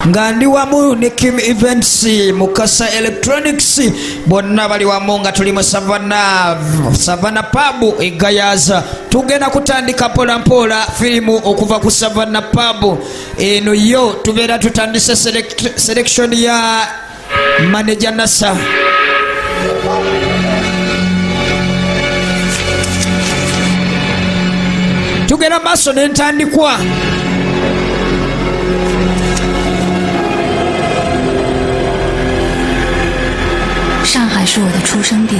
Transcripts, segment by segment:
Nga ndi wamu ne Kim Events, Mukasa Electronics, bonna bali wamu nga tuli mu Savana, Savana Pub e Gayaza. Tugenda kutandika mpolampola firimu okuva ku Savana Pub eno. Yo tubeera tutandise selection ya Manager Nasa. Tugenda maaso n'entandikwa. 上海是我的出生地，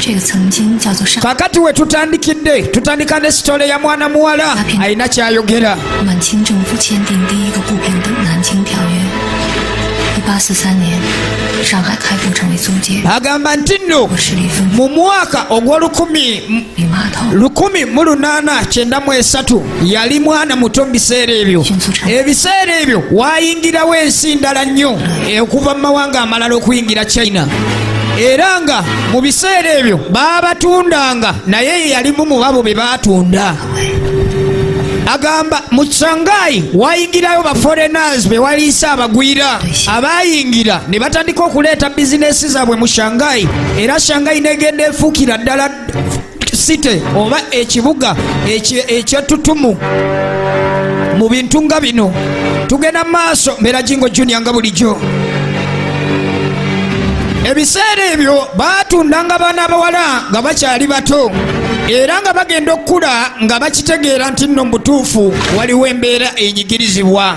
这个曾经叫做上 Kakati we tutandikidde, tutandika ne sitole ya mwana muwala alina kyayogera. 满清政府签订第一个不平等南京条约。1843年，上海开埠成为租界， Agamba nti nno 我势力分 mu mwaka ogw'olukumi 离码头， 1893 yali mwana muto mu biseera ebyo. Ebiseera ebyo wayingirawo ensi ndala nnyo okuva mu mawanga amalala okuyingira China, era nga mu biseera ebyo baabatundanga, naye ye yalimu mu babo be baatunda. Agamba mu Shanghai wayingirayo ba foreigners be waliisa abagwira abayingira ne batandika okuleeta bizinesi zaabwe mu Shanghai, era Shanghai negenda efuukira ddala city oba ekibuga ekyettutumu mu bintu nga bino. Tugenda mu maaso, mbeera Jingo Junior nga bulijjo. Ebiseera ebyo baatundanga baana abawala nga bakyali bato, era nga bagenda okukula nga bakitegeera nti nno mu butuufu waliwo embeera enyigirizibwa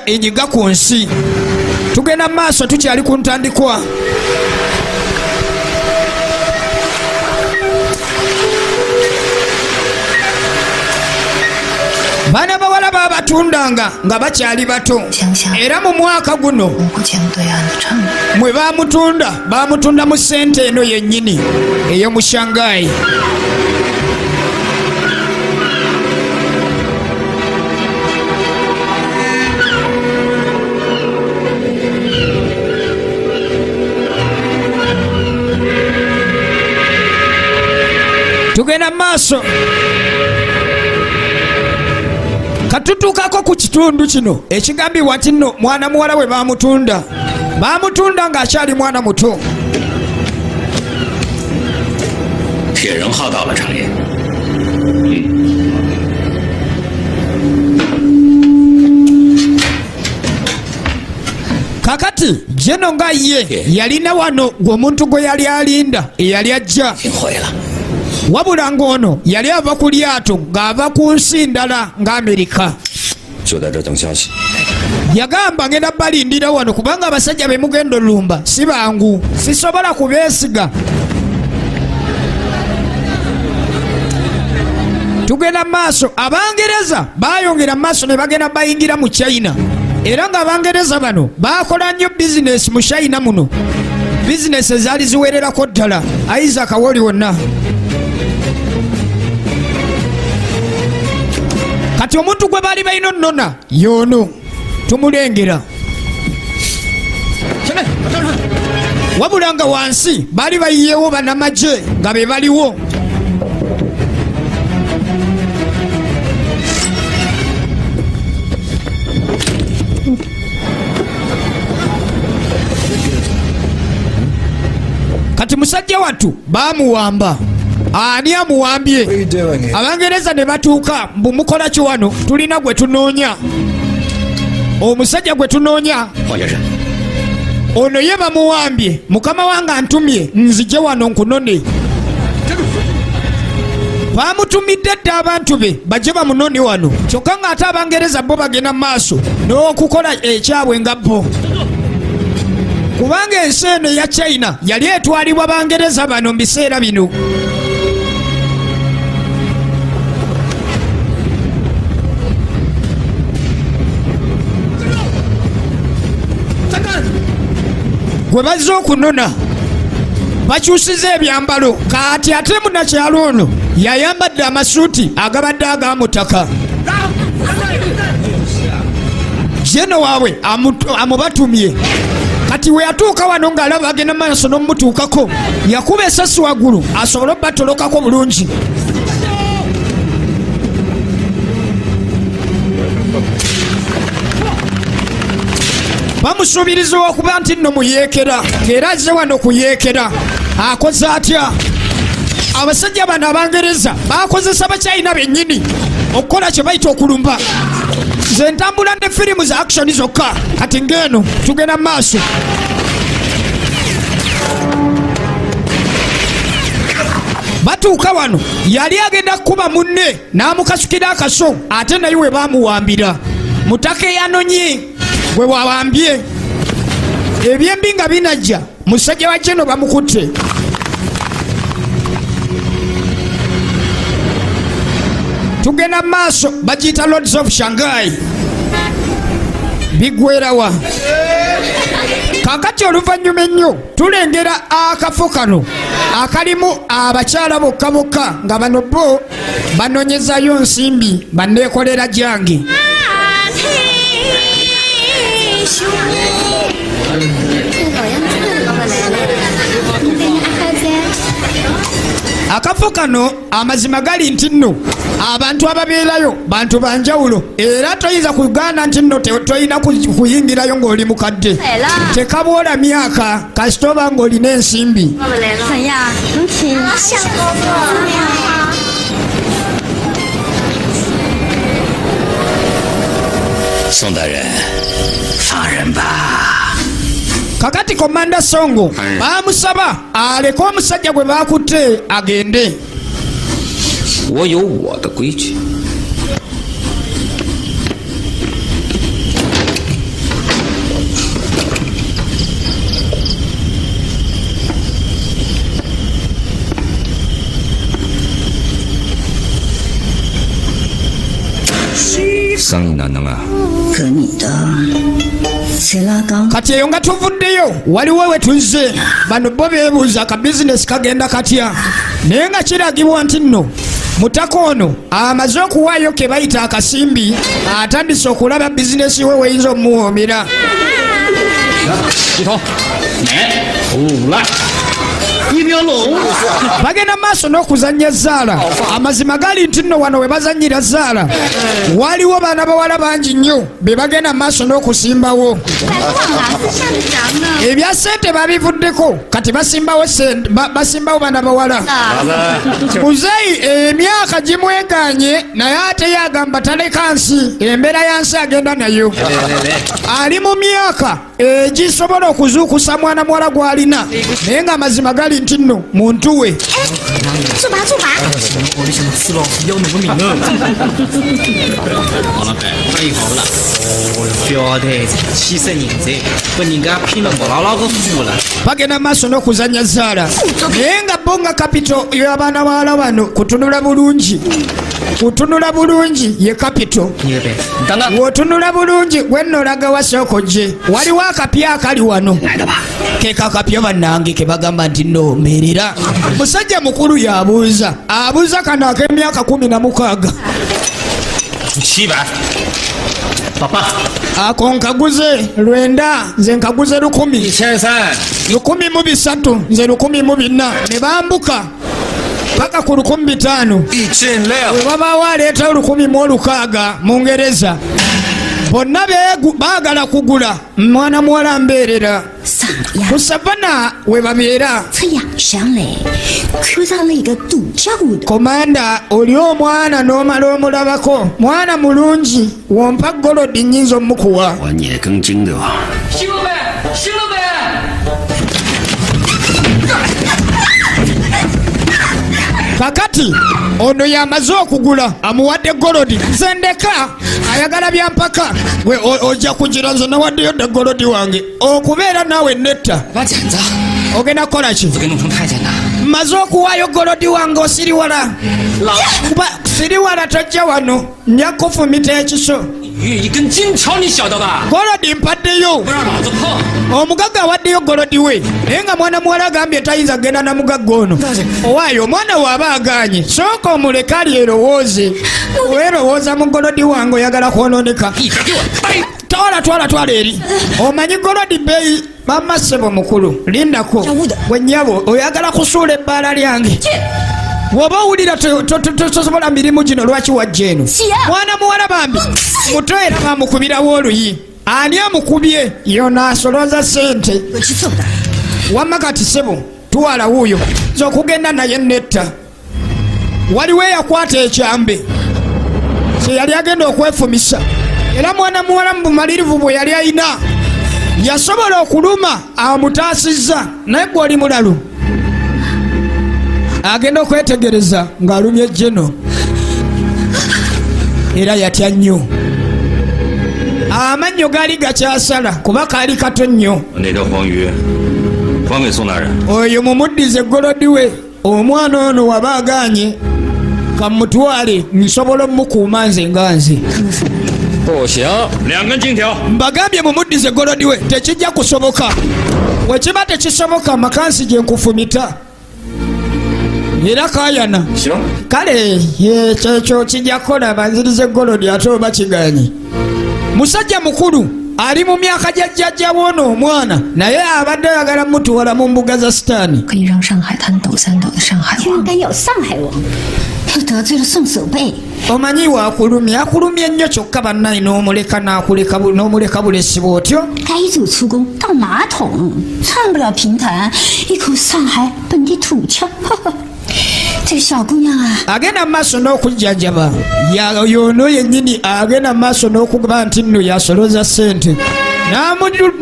enyiga ku nsi. Tugenda mu maaso, tukyali ku ntandikwa. Baana bawala babatundanga nga bakyali bato, era mu mwaka guno 卢沟江对岸的城。 mwe bamutunda, bamutunda mu ssente eno yennyini ey'omu Shanghai. Tugenda mu maaso, katutuukako ku kitundu kino ekigambibwa nti nno mwana muwala bwe bamutunda, bamutunda ng'akyali mwana muto. 铁人号到了，长夜。 Kakati jeno nga ye yalina wano gwe omuntu gwe yali alinda eyali ajja. 听会了。 Wabula ng'ono yali ava ku lyato ng'ava ku nsi ndala nga Amerika. 就在这等消息。 Yagamba ngenda balindira wano kubanga abasajja be mugenda olumba si bangu, sisobola kubeesiga. Tugenda mu maaso. Abangereza bayongera mu maaso ne bagenda bayingira mu China, era nga Abangereza bano bakola nnyo bizinesi mu China muno, bizinesi ezaali ziwererako ddala. Isaac woli wonna. Kati omuntu gwe baali balina onnona yoono tumulengera, wabula nga wansi baali bayiyewo banamagye nga be baliwo. Kati musajja wattu baamuwamba. Ani amuwambye? What are you doing here? Abangereza ne batuuka, mbu mukola ki wano? Tulina gwe tunoonya, omusajja gwe tunoonya. 黄先生， Ono ye bamuwambye. Mukama wange antumye nzije wano nkunone. Bamutumidde dda abantu be bajje bamunone wano, kyokka ng'ate Abangereza bo bagenda mu maaso n'okukola ekyabwe nga bo, kubanga ensi eno eya China yali etwalibwa Bangereza bano mu biseera bino. Gwe bazze okunona bakyusiza ebyambalo. Kaati ate munakyalo ono yayambadde amasuuti agabadde agamutaka. Jeno waabwe amubatumye. Kati we yatuuka wano ng'alaba agenda maaso n'omutuukako, yakuba esasi waggulu asobole obatolokako bulungi. Bamusuubiriza okuba nti nno muyeekera, ng'era azze wano kuyeekera. Akoze atya? Abasajja bano Abangereza bakozesa Bachina bennyini okukola kye bayita okulumba. Nze ntambula ne firimu za action zokka. Kati ng'eno tugenda mu maaso. Batuuka wano, yali agenda kukuba munne n'amukasukira akaso, ate naye we baamuwambira mutaka eyanonye gwe wawambye. Ebyembi nga binajja, musajja wa jeno bamukutte. Tugenda mu maaso, bagiyita Lords of Shanghai. Bigwerawa kakati? Oluvannyuma ennyo tulengera akafo kano akalimu abakyala bokka bokka, nga bano bo banonyezayo nsimbi banneekolera gyange. 老杨真的老板来了，你等下再。 Akafo kano, amazima gali nti nno abantu ababeerayo bantu banjawulo, era toyinza kugaana nti nno toyina kuyingirayo ng'oli mukadde. Tekabwola myaka, kasita oba ng'olina ensimbi. 老板来了。怎样？能听？像哥哥。 宋大人，放人吧。 Kakati Komanda Songo bamusaba aleke omusajja gwe bakutte agende. 我有我的规矩。生意哪能啊？ 可你的谁拉缸？ Kati eyo nga tuvuddeyo, waliwo we tuzze. Bano bo beebuuza ka bizinesi kagenda katya, naye nga kiragibwa nti nno mutaka ono amaze okuwaayo ke bayita akasimbi, atandise okulaba bizinesi we weyinza omuwoomera. 系统，来，来，一条龙。 Bagenda maaso n'okuzannya zaala. Amazima gali nti nno wano we bazannyira zaala waliwo baana bawala bangi nnyo be bagenda maaso n'okusimbawo. 快忘了，上次咱们 Ebya sente babivuddeko, kati basimbawo basimbawo baana bawala. Muzeeyi emyaka gimweganye, naye ate yagamba taleka nsi, embeera ya nsi agenda nayo. Ali mu myaka egisobola okuzuukusa mwana muwala gw'alina, naye nga amazima gali nti nno muntu we. 坐吧坐吧。 我就想吃老虎要侬个命哦！好了，哎好了，哦，表弟，气死人噻，把人家拼了木牢牢个服了。 Bagenda maaso n'okuzanya zaala, naye nga bo nga capital y'abaana bawala bano kutunula bulungi, kutunula bulungi ye capital. 你个呗，等等， Bw'otunula bulungi gwenno olaga wasooko gye waliwo akapya akali wano ke kakapya bannange ke bagamba nti nno mbeerera. Musajja mukulu yabuuza, abuuza kano ak'emyaka 16. 七百，老八， Ako nkaguze 900, nze nkaguze 1000. 1300， 1300, nze 1400, ne bambuka paka ku 1500. 1600， Bwe babaawo aleeta 1600 mu Ngereza, bonna baagala kugula mwana muwala mbeerera. 嗓呀 Ku Savana we babeera. 这样上来，看上了一个独角的。 Komanda, oli omwana n'omala omulabako, mwana mulungi, wompa gold nnyinza omukuwa. 我捏根筋的吧。行了没？行了没？ Kakati ono yamaze okugula, amuwadde gold. Nze ndeka ayagala byampaka gwe ojja kugira nze nawaddeyo dda gold wange okubeera naawe netta. 把剪子 Ogenda kukola ki? 给弄成太监的。 Mmaze okuwaayo gold wange, osiriwala. Kuba siriwala, tojja wano, nja kufumita ekiso. 玉一根金条，你晓得吧？ Gold mpaddeyo. 不让老子碰！ Omugagga awaddeyo gold we, naye nga mwana muwala agambye tayinza kugenda na mugagga ono. Owaayo omwana waaba aganye, sooka omuleke alyerowooze. Weerowooza mu gold wange, oyagala kwonooneka. 一边给我呆！ Twala, twala, twala eri. Omanyi gold beeyi? Mama, ssebo mukulu, lindako gwe nnyabo, oyagala kusuula ebbaala lyange. Bw'oba owulira tosobola mirimu gino, lwaki wajja eno? Mwana muwala bambi muto, era bamukubirawo oluyi. Ani amukubye? Yona asoloza ssente. Wamma kati ssebo tuwala wuuyo nze okugenda naye netta. Waliwo eyakwata ekyambe kye yali agenda okwefumisa, era mwana muwala mu bumalirivu bwe yali alina yasobola okuluma amutaasizza, naye gwe oli mulalu. Agenda okwetegereza ng'alumye jeno, era yatya nnyo, amannyo gaali gakyasala kuba kaali kato nnyo. Oyo mumuddize golodi we. Omwana ono waba aganye kamutwale, nsobola omukuuma nze nga nze. Mbagambye mumuddize golodi we, tekijja kusoboka. Wekiba tekisoboka makansi gye nkufumita. Era kayana kale kyekyo kijja kukola, banzirize golodi ate oba kiganye. Musajja mukulu ali mu myaka gya jjajja w'ono omwana, naye abadde ayagala mutwala mu mbuga za sitaani. Omanyi wakulumya, akulumya ennyo, kyokka bannaye n'omuleka n'akuleka n'omuleka bulesi bw'otyo. Agenda mu maaso n'okujjanjaba yono yennyini, agenda mu maaso n'okuba nti nno yasoloza ssente,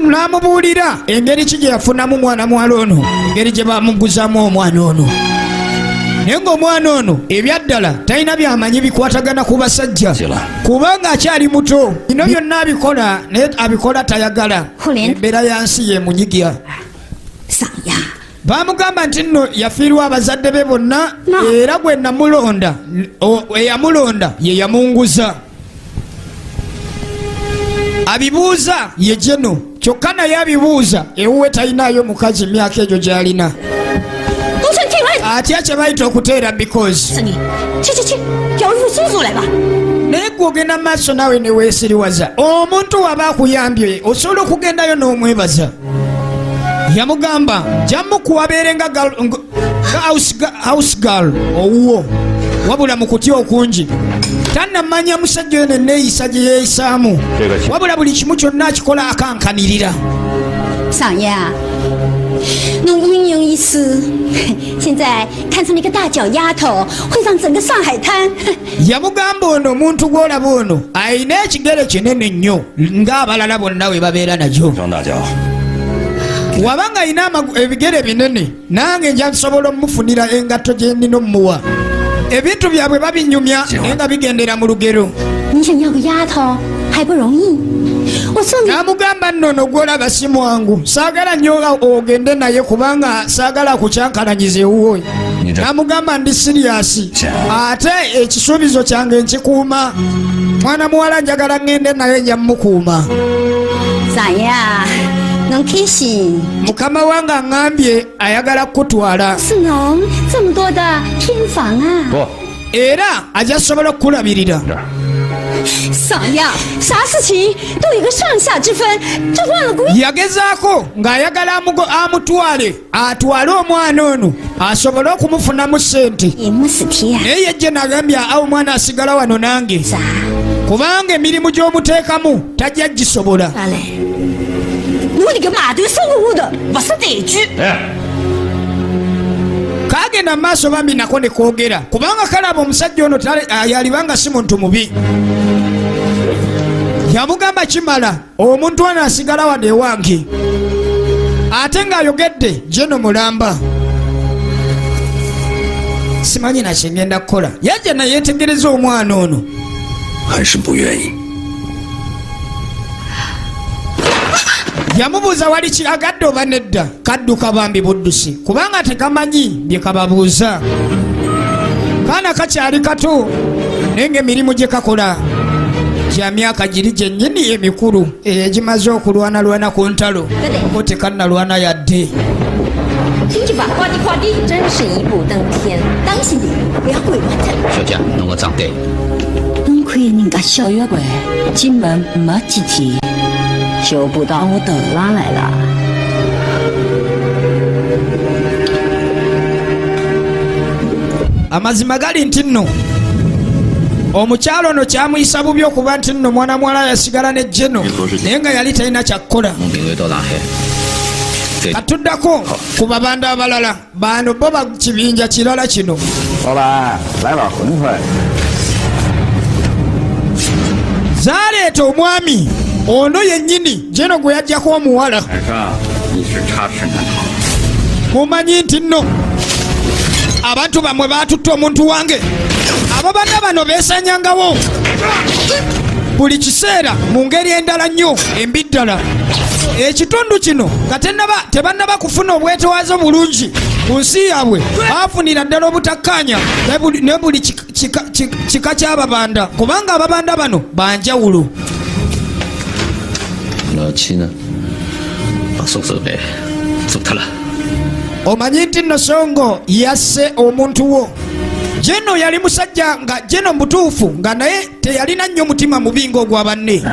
n'amubuulira engeri ki gye yafunamu mwana muwala ono, engeri gye bamuguzaamu omwana ono, naye ng'omwana ono ebyaddala talina byamanyi bikwatagana ku basajja kubanga akyali muto. Bino byonna abikola naye abikola tayagala, embeera ya nsi yemunyigya. Baamugamba nti nno yafiirwa abazadde be bonna, era gwe namulonda, eyamulonda ye yamunguza. Abibuuza ye jeno, kyokka naye abibuuza ewuwe talinaayo mukazi myaka egyo gy'alina. Atya kye bayita okuteera because. Naye gwe ogenda mu maaso naawe ne weesiriwaza. Omuntu waba akuyambye osobola okugendayo n'omwebaza. Yamugamba jammukuwa abeere nga house girl owuwo, wabula mu kutya okungi tannamanya musajja oyo neneeyisa gye yeeyisaamu, wabula buli kimu kyonna akikola akankanirira. Yamugamba ono omuntu gw'olaba ono alina ekigere kinene nnyo ng'abalala bonna we babeera nakyo. Wabanga alina ebigere binene, nange nja nsobola omufunira engatto gye nnina omuwa. Ebintu byabwe babinyumya naye nga bigendera mu lugero. Namugamba nno ono gw'olaba si mwangu, saagala nnyo ogende naye kubanga saagala kukyankalanyiza ewuwo. Namugamba ndi siriyasi ate ekisuubizo kyange nkikuuma. Mwana muwala njagala ŋŋende naye nja mmukuuma. Mukama wange aŋŋambye ayagala kukutwala era ajja sobola okukulabirira. Yagezaako ng'ayagala amutwale atwale omwana ono asobole okumufunamu ssente, naye yejje nagambye awo omwana asigala wano nange kubanga emirimu gy'omuteekamu tajja gisobola. Kagenda mu maaso bambi nako ne koogera kubanga kalaba omusajja ono yalibanga si muntu mubi. Yamugamba kimala omuntu ono asigala wano ewange, ate ng'ayogedde jeno mulamba simanyi na kyengenda kukola. Yajja naye yetegereza omwana ono. Yamubuuza wali kiragadde oba nedda. Kadduka bambi buddusi kubanga tekamanyi bye kababuuza. Kaana kakyali kato naye ng'emirimu gye kakola gya myaka giri gyennyini emikulu egimaze okulwanalwana ku ntalo ko tekannalwana yadde. Amazima gali nti nno Omukyalo ono kyamuyisa bubi okuba nti nno mwana muwala yasigala ne Jeno, naye nga yali talina kyakkola. Katuddako ku babanda abalala bano bo bakibinja kirala kino. Zaleeta omwami ono yennyini Jeno gwe yajjako omuwala. Mumanyi nti nno abantu bammwe baatutte omuntu wange. Abo banna bano beesanyangawo buli kiseera mu ngeri endala nnyo embi ddala. Ekitundu kino nga tebannaba kufuna obwetowaaze bulungi ku nsi yaabwe, baafunira ddala obutakkaanya ne buli kika ky'ababanda, kubanga ababanda bano banjawulo. Omanyi nti nno Songo yasse omuntu wo. Jeno yali musajja nga Jeno mutuufu, nga naye teyalina nnyo mutima mubi ng'ogwa banne.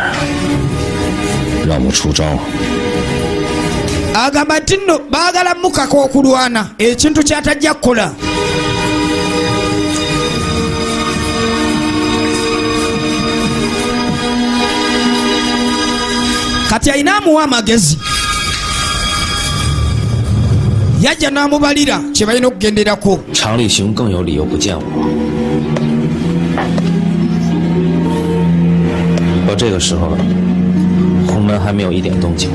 Agamba nti nno baagala mukaka okulwana ekintu ky'atajja kukola. Kati alina amuwa amagezi, yajja n'amubalira kye balina okugenderako. 常立雄更有理由不见我。到这个时候了，洪门还没有一点动静。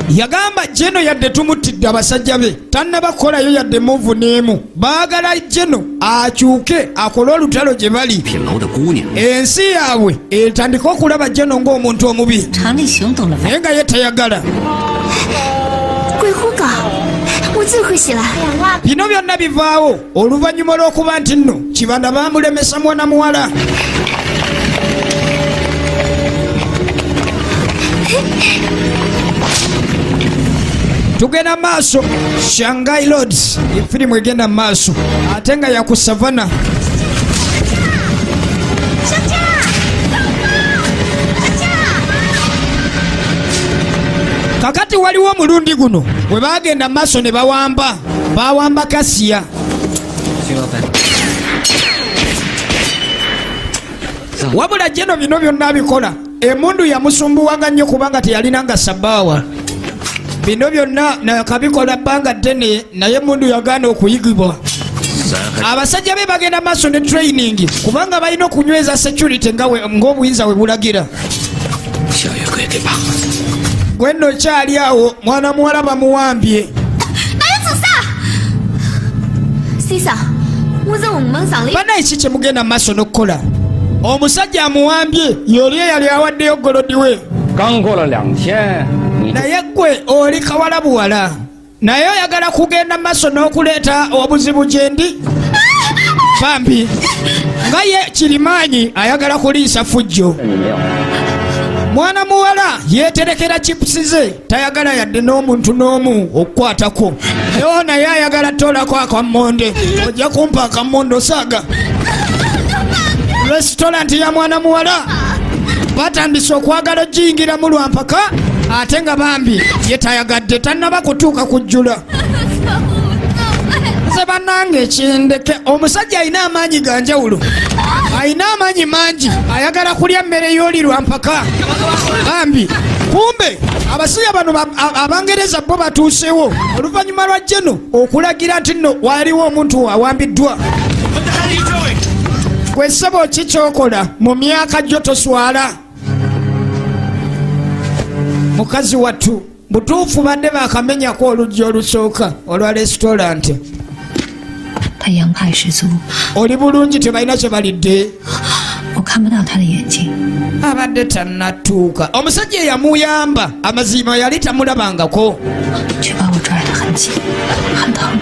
Yagamba Jeno yadde tumuttidde abasajja be tannaba kukolayo yadde muvu n'emu. Baagala Jeno akyuke akole olutalo gye bali, 品楼的姑娘， ensi yaabwe etandike okulaba Jeno ng'omuntu omubi, 常立雄懂了 naye nga ye tayagala. 鬼糊稿，我最会写了。 Bino byonna bivaawo oluvannyuma lw'okuba nti nno Kibanda baamulemesa mwana muwala. Tugenda maaso, Shanghai Lords efirimu egenda mu maaso ate nga yaku Savana. Kakati waliwo omulundi guno bwe baagenda mu maaso ne bawamba, bawamba Kasiya. Wabula Jeno bino byonna abikola, emundu yamusumbuwanga nnyo kubanga teyalina nga sabaawa. Bino byonna nakabikola bbanga ddene, naye emundu yagaana okuyigibwa. Abasajja be bagenda maaso ne training kubanga balina okunyweza security ng'obuyinza we bulagira. 小月鬼给绑了。 Gwe nno okyali awo, mwana muwala bamuwambye. 先生，我是洪门上的。 Banaye ki kyemugenda mu maaso n'okukola? Omusajja amuwambye yoli eyali awaddeyo golodi we. 刚过了2天，你 Naye gwe oli kawala buwala, naye oyagala kugenda mu maaso n'okuleeta obuzibu gye ndi. Bambi nga ye kirimaanyi ayagala kuliisa fujjo. 你没有。 Mwana muwala yeeterekera chipusi ze, tayagala yadde n'omuntu n'omu okukwatako. Yo naye ayagala toolako akammonde. Ojja kumpa akammonde osaaga. Restaurant ya mwana muwala batandise okwagala ogiyingiramu lwampaka, ate nga bambi ye tayagadde, tannaba kutuuka kujjula. Nze bannange kindeke, omusajja alina amaanyi ga njawulo, alina amaanyi mangi, ayagala kulya mmere y'oli lwampaka. Bambi kumbe abasajja bano Abangereza bo batuusewo oluvannyuma lwa Jeno okulagira nti nno waliwo omuntu awambiddwa. Gwe ssebo ki kyokola mu myaka gyo toswala? Mukazi wattu butuufu badde bakamenyako oluggi olusooka olwa restaurant. 他洋派十足， Oli bulungi, tebalina kye balidde. 我看不到他的眼睛。 Abadde tannatuuka. Omusajja eyamuyamba amazima yali tamulabangako. 却把我拽得很紧，很疼。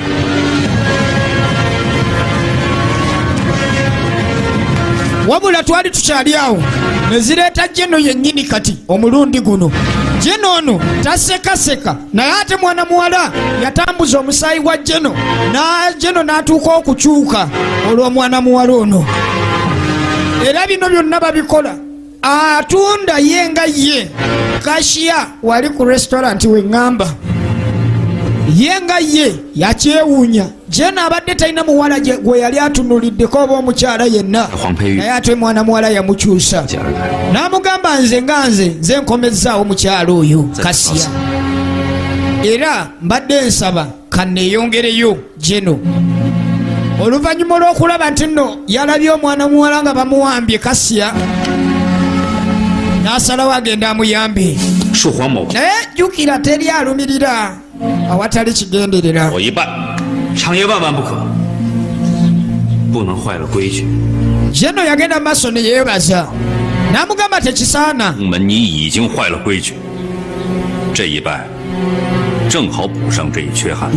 Wabula twali tukyali awo ne zireeta Jeno yennyini. Kati omulundi guno Jeno ono tasekaseka, naye ate mwana muwala yatambuza omusaayi gwa Jeno na Jeno n'atuuka okukyuka olw'omwana muwala ono. Era bino byonna babikola atunda ye nga ye cashier wali ku restaurant weŋŋamba ye nga ye yakyewuunya. Jena abadde talina muwala gwe yali atunuliddeko oba omukyala yenna, naye ate mwana muwala yamukyusa n'amugamba nze nga nze nze nkomezzaawo mukyala oyo Kasiya, era mbadde nsaba kanneeyongereyo Jeno. Oluvannyuma olw'okulaba nti nno yalabye omwana muwala nga bamuwambye Kasiya, n'asalawo agenda amuyambe. Naye jjukira teri alumirira awatali kigenderera. Jeno yagenda maaso ne yeebaza n'amugamba tekisaana.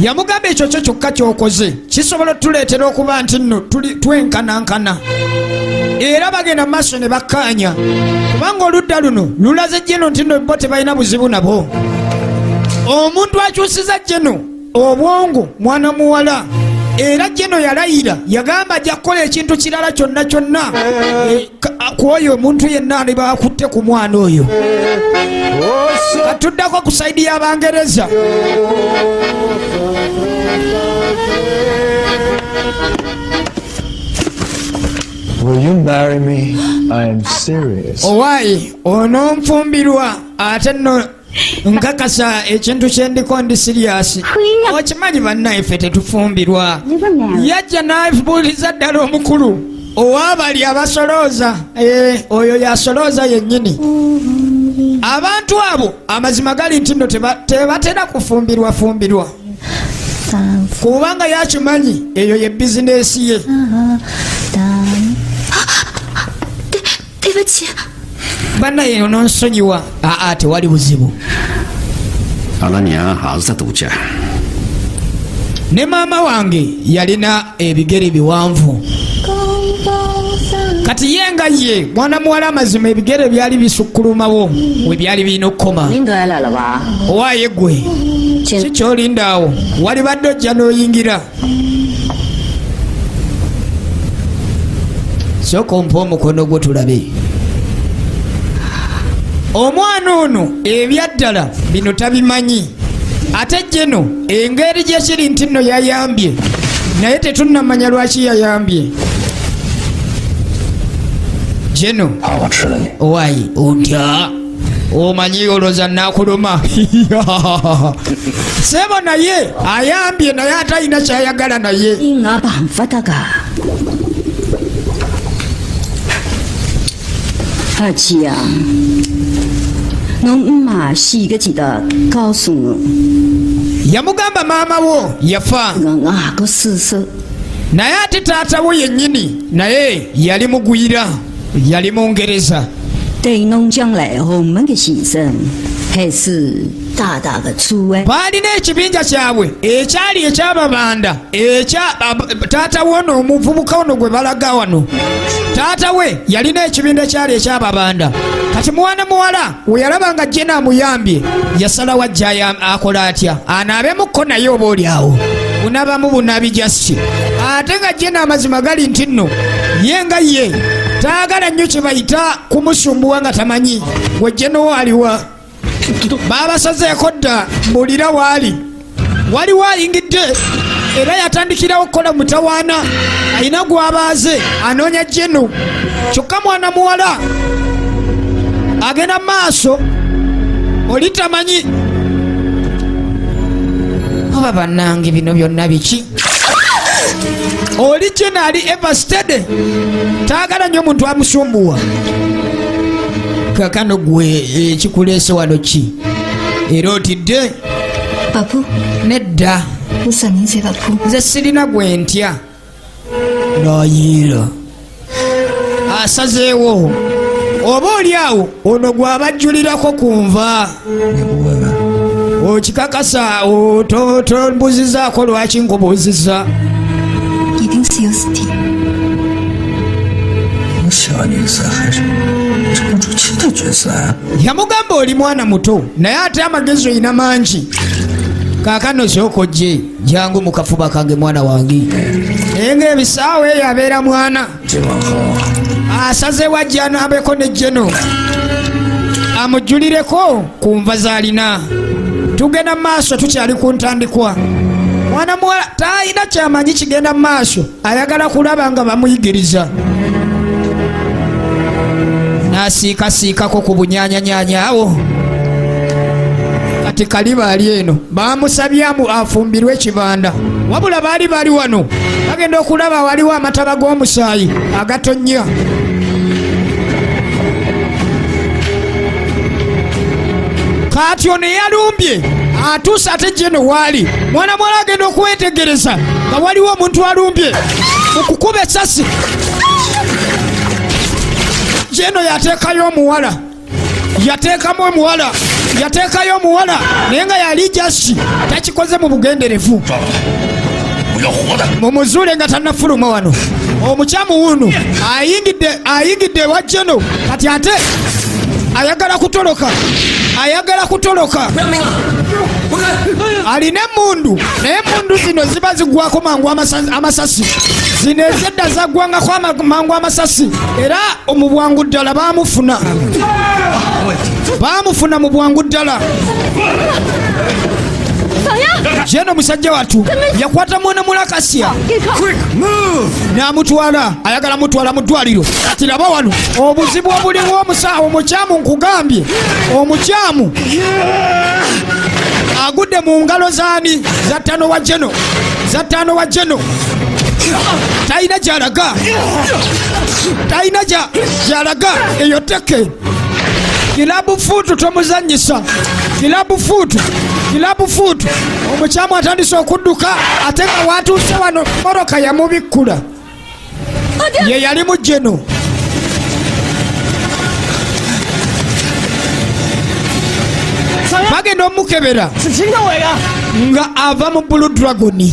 Yamugamba ekyo kyo kyokka ky'okoze kisobola otuleetera okuba nti nno twenkanankana. Era bagenda maaso ne bakkaanya kubanga oludda luno lulaze Jeno nti nno bo tebalina buzibu nabo. Omuntu akyusiza Jeno obwongo mwana muwala, era Jeno yalayira yagamba ajja kukola ekintu kirala kyonna kyonna ku oyo omuntu yenna aliba akutte ku mwana oyo. Katuddako ku sayidi y'Abangereza. Will you marry me? I am serious. Owaayi ononfumbirwa ate nno nkakasa ekintu kyendiko ndi siriyasi. Okimanyi bannaye ffe tetufumbirwa. Yajja n'abuuliza ddala omukulu ow'abali abasolooza. Oyo yasolooza yennyini. Abantu abo amazima gali nti nno tebatera kufumbirwa fumbirwa, kubanga yakimanyi eyo ye bizinesi ye. Bannaye ononsonyiwa. Aa, tewali buzibu. Ne maama wange yalina ebigere biwanvu. Kati ye nga ye mwana muwala amazima ebigere byali bisukkulumawo we byali birina okukoma. Owaaye ggwe si kyolinda awo, walibadde ojja n'oyingira. Sooka ompe omukono gwo tulabe. Omwana ono ebyaddala bino tabimanyi. Ate Jeno engeri gye kiri nti nno yayambye, naye tetunnamanya lwaki yayambye. Jeno owaayi otya omanyi olowooza naakuluma. Sebo naye ayambye naye ate alina kyayagala naye. Yamugamba maama wo yafa, naye ate taata wo yennyini naye yali mugwira, yali Mungereza. Baalina ekibinja kyabwe ekyali ekyababanda ekya taata we ono omuvubuka ono gwe balaga wano. Taata we yalina ekibinja kyali ekyababanda. Kati mwana muwala we yalaba nga Jena amuyambye, yasalawo ajja akola atya anaabemukko naye oba oli awo bunabamu bunabi just. Ate nga Jena amazima gali nti nno ye nga ye taagala nnyo kye bayita kumusumbuwa nga tamanyi gwe Jena wo aliwa. Baabasazeeko dda mbulira waali. Waliwo ayingidde era yatandikirawo okukola mutawaana, alina gw'abaaze anoonya Jeno. Kyokka mwana muwala agenda maaso oli tamanyi. Oba bannange bino byonna biki? Oli Jeno ali eversteady, taagala nnyo omuntu amusumbuwa. Kaakano gwe ekikuleese wano ki? Era otidde? Nedda. Nze sirina gwe ntya. Nayiira asazeewo oba oli awo ono gw'abajjulirako ku nva. Okikakasa tombuuzizaako lwaki nkubuuzizza. Yamugamba oli mwana muto naye ate amagezi olina mangi. Kaakano sooka ojje jangu mu kafuba kange mwana wange. Naye ng'ebisaawa eyo abeera mwana. Asazeewo ajja anaabeko ne Jeno amujjulireko ku nva z'alina. Tugenda mu maaso tukyali ku ntandikwa. Mwana muwala talina kyamanyi kigenda mu maaso, ayagala kulaba nga bamuyigiriza. N'asiikasiikako ku bunyanyanyanya awo. Kati kaliba ali eno bamusabyamu afumbirwe ekibanda, wabula baali bali wano bagenda okulaba waliwo amataba g'omusaayi agatonnya. Kati ono eyalumbye atuuse ate jeno waali mwana muwala agenda okwetegereza nga waliwo omuntu alumbye mu kukuba esasi. Jeno yateekayo omuwala, yateekamu omuwala, yateekayo omuwala, naye nga yali jasi takikoze mu bugenderevu. Mumuzuule nga tannafuluma wano. Omukyamu wuuno ayingidde ewa jeno, kati ate ayagala kutoloka, ayagala kutoloka. Alina emmundu, naye emmundu zino ziba ziggwako mangu amasasi. Zino ezedda zaggwangako mangu amasasi, era mu bwangu ddala baamufuna, baamufuna mu bwangu ddala. Jeno musajja wattu yakwata mwana mulakasya n'amutwala, ayagala mutwala mu ddwaliro. Kati laba wano obuzibu obuliwo, omukyamu nkugambye, omukyamu agudde mu ngalo zaani? Za ttano wa Jeno, za ttano wa Jeno. Talina gy'alaga, talina gy'alaga. Eyo teke kilabu fuutu tomuzannyisa, kilabu fuutu, kilabu fuutu. Omukyamu atandise okudduka, ate nga watuuse wano mmotoka yamubikkula, ye yali mu Jeno. Bagenda omukebera nga ava mu Blue Dragon.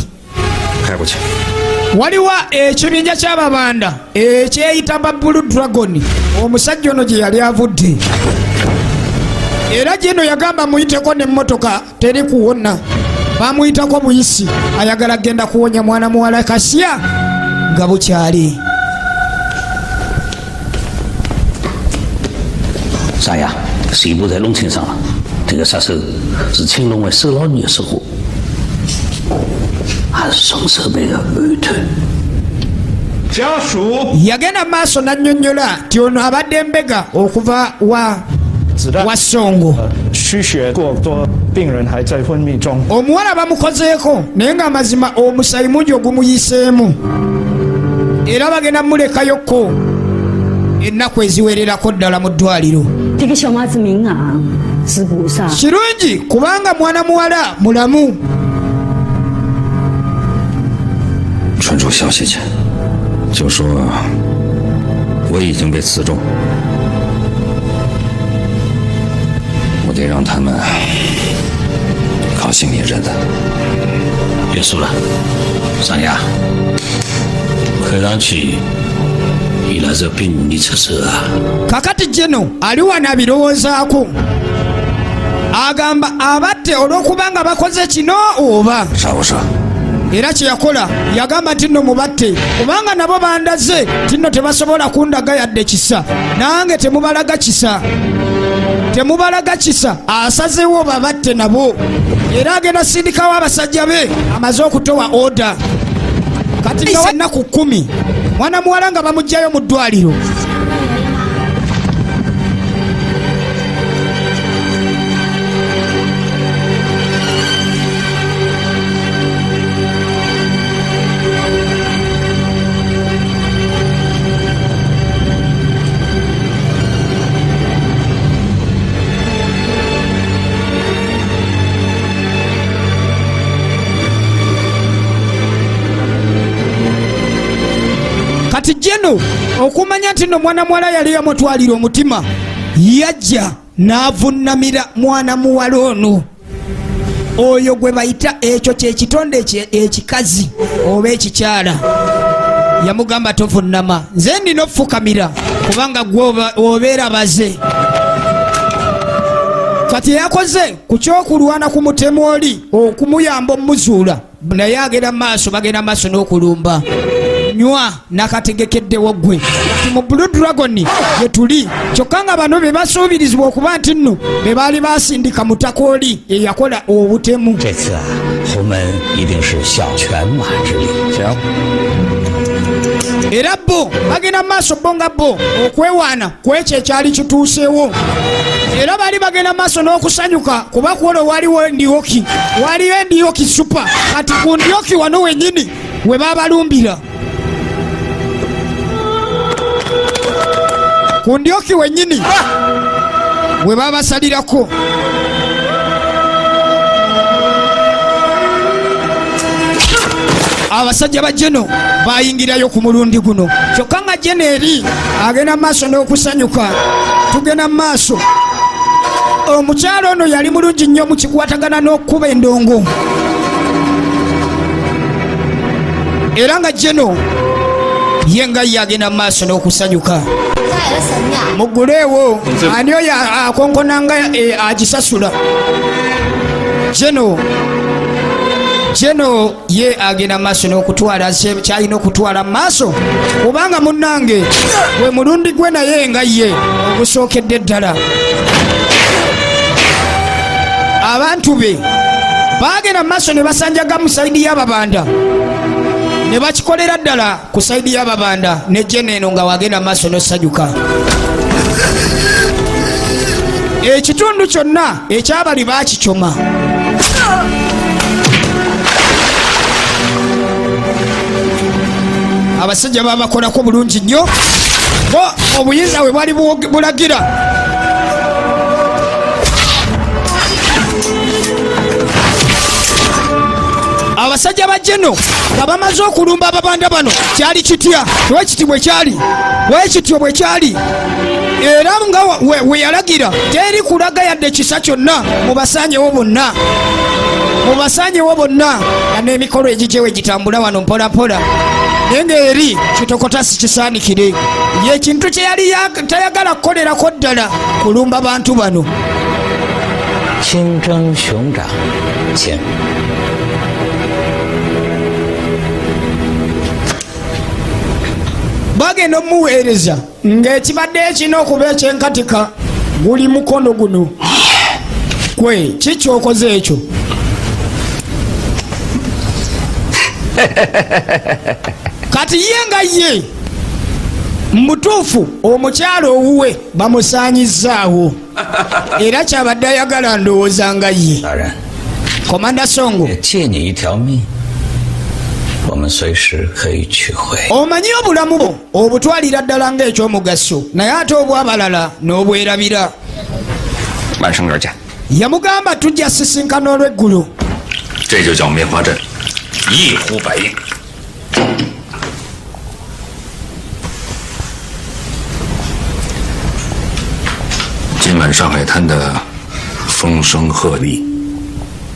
Waliwo ekibinja ky'ababanda ekyeyita ba Blue Dragon, omusajja ono gye yali avudde. Era Jeno yagamba muyiteko n'emmotoka teri kuwona, bamuyitako buyisi, ayagala genda kuwonya mwana muwala Kasya nga bukyali. 啥呀？全部在弄清爽了。这个杀手是青龙的收老女的说话，还是双手被个暗探？家属 Yagenda maaso n'annyonnyola nti ono abadde mbega okuva wa Songo. 失血过多，病人还在昏迷中。 Omuwala bamukozeeko, naye ng'amazima omusayi mungi ogumuyiseemu, era bagenda mulekayokko ennaku eziwererako ddala mu ddwaliro. 这个小马子命啊，是菩萨。 Kirungi kubanga mwana muwala mulamu. 传出消息去，就说我已经被刺中，我得让他们高兴一阵子。别说了，张亚，看上去伊拉是比你出手啊。 Kakati Jeno ali wano abirowoozaako, agamba abatte olw'okubanga bakoze kino oba 杀不杀？ Era kye yakola yagamba nti nno mubatte, kubanga nabo bandaze nti nno tebasobola kundaga yadde kisa, nange temubalaga kisa, temubalaga kisa. Asazeewo babatte nabo, era agenda sindikawo abasajja be amaze okutowa order. Kati nga ennaku 10 mwana muwala nga bamuggyayo mu ddwaliro. Kati Jeno okumanya nti no mwana muwala yali yamutwalira omutima, yajja n'avunnamira mwana muwala ono, oyo gwe bayita ekyo kyekitonde ekikazi oba ekikyala. Yamugamba tovunnama, nze ndina okufukamira kubanga gwe obeera baze. Kati yakoze ku kyokulwana ku mutemu oli okumuyamba omuzuula, naye agenda maaso, bagenda maaso n'okulumba. Nywa nakategekeddewo ggwe ti mu Blue Dragon gye tuli. Kyokka nga bano be basuubirizibwa okuba nti nno be baali basindika mutakooli eyakola obutemu. 这次啊，侯门一定是小犬马之力。行， Era bo bagenda mu maaso bo nga bo okwewaana ku ekyo ekyali kituuseewo, era baali bagenda mu maaso n'okusanyuka kuba ku olwo waliwo endiyoki, waliyo endiyoki super. Kati ku ndiyoki wano wennyini we babalumbira, ku ndyoki wennyini we babasalirako. Abasajja ba Jeno bayingirayo ku mulundi guno, kyokka nga Jeno eri agenda mu maaso n'okusanyuka. Tugenda mu maaso. Omukyalo ono yali mulungi nnyo mu kikwatagana n'okukuba endongo, era nga Jeno ye nga ye agenda mu maaso n'okusanyuka. 再来神呀！ Mugguleewo, ani oyo akonkonanga agisasula? Jeno, Jeno ye agenda mu maaso n'okutwala kyalina okutwala mu maaso, kubanga munnange gwe mulundi gwe naye nga ye ogusookedde ddala. Abantu be baagenda mu maaso ne basanjaga mu side y'ababanda ne bakikolera ddala ku side y'ababanda, ne Jeno eno nga wagenda mu maaso n'osanyuka. Ekitundu kyonna ekyabali baakicoma. Abasajja babakolako bulungi nnyo bo obuyinza bwe bwali bulagira. Abasajja ba Jeno nga bamaze okulumba ababanda bano, kyali kitya? Bwekiti bwe kyali, bwekityo bwe kyali, era nga we yalagira teri kulaga yadde kisa kyonna, mubasanyewo bonna, mubasanyewo bonna. Nga n'emikolo egigyewe gitambula wano mpolampola, naye ng'eri kitokota si kisaanikire. Ye kintu kye yali tayagala kukolerako ddala kulumba bantu bano. 清蒸熊掌，请。 Bagenda omuweereza ng'ekibadde ekirina okuba ekyenkatika guli mukono guno. Kwe kikyokoze ekyo. Kati ye nga ye mutuufu, omukyalo owuwe bamusaanyizzaawo, era kyabadde ayagala ndowooza nga ye. 大人， Commander Songo, 也借你一条命，我们随时可以取回。 Omanyi obulamu bwo obutwalira ddala ng'ekyomugaso, naye ate obwabalala n'obwerabira. 万生园见。 Yamugamba tujja sisinkana olweggulo. 这就叫梅花阵，一呼百应。今晚上海滩的风声鹤唳，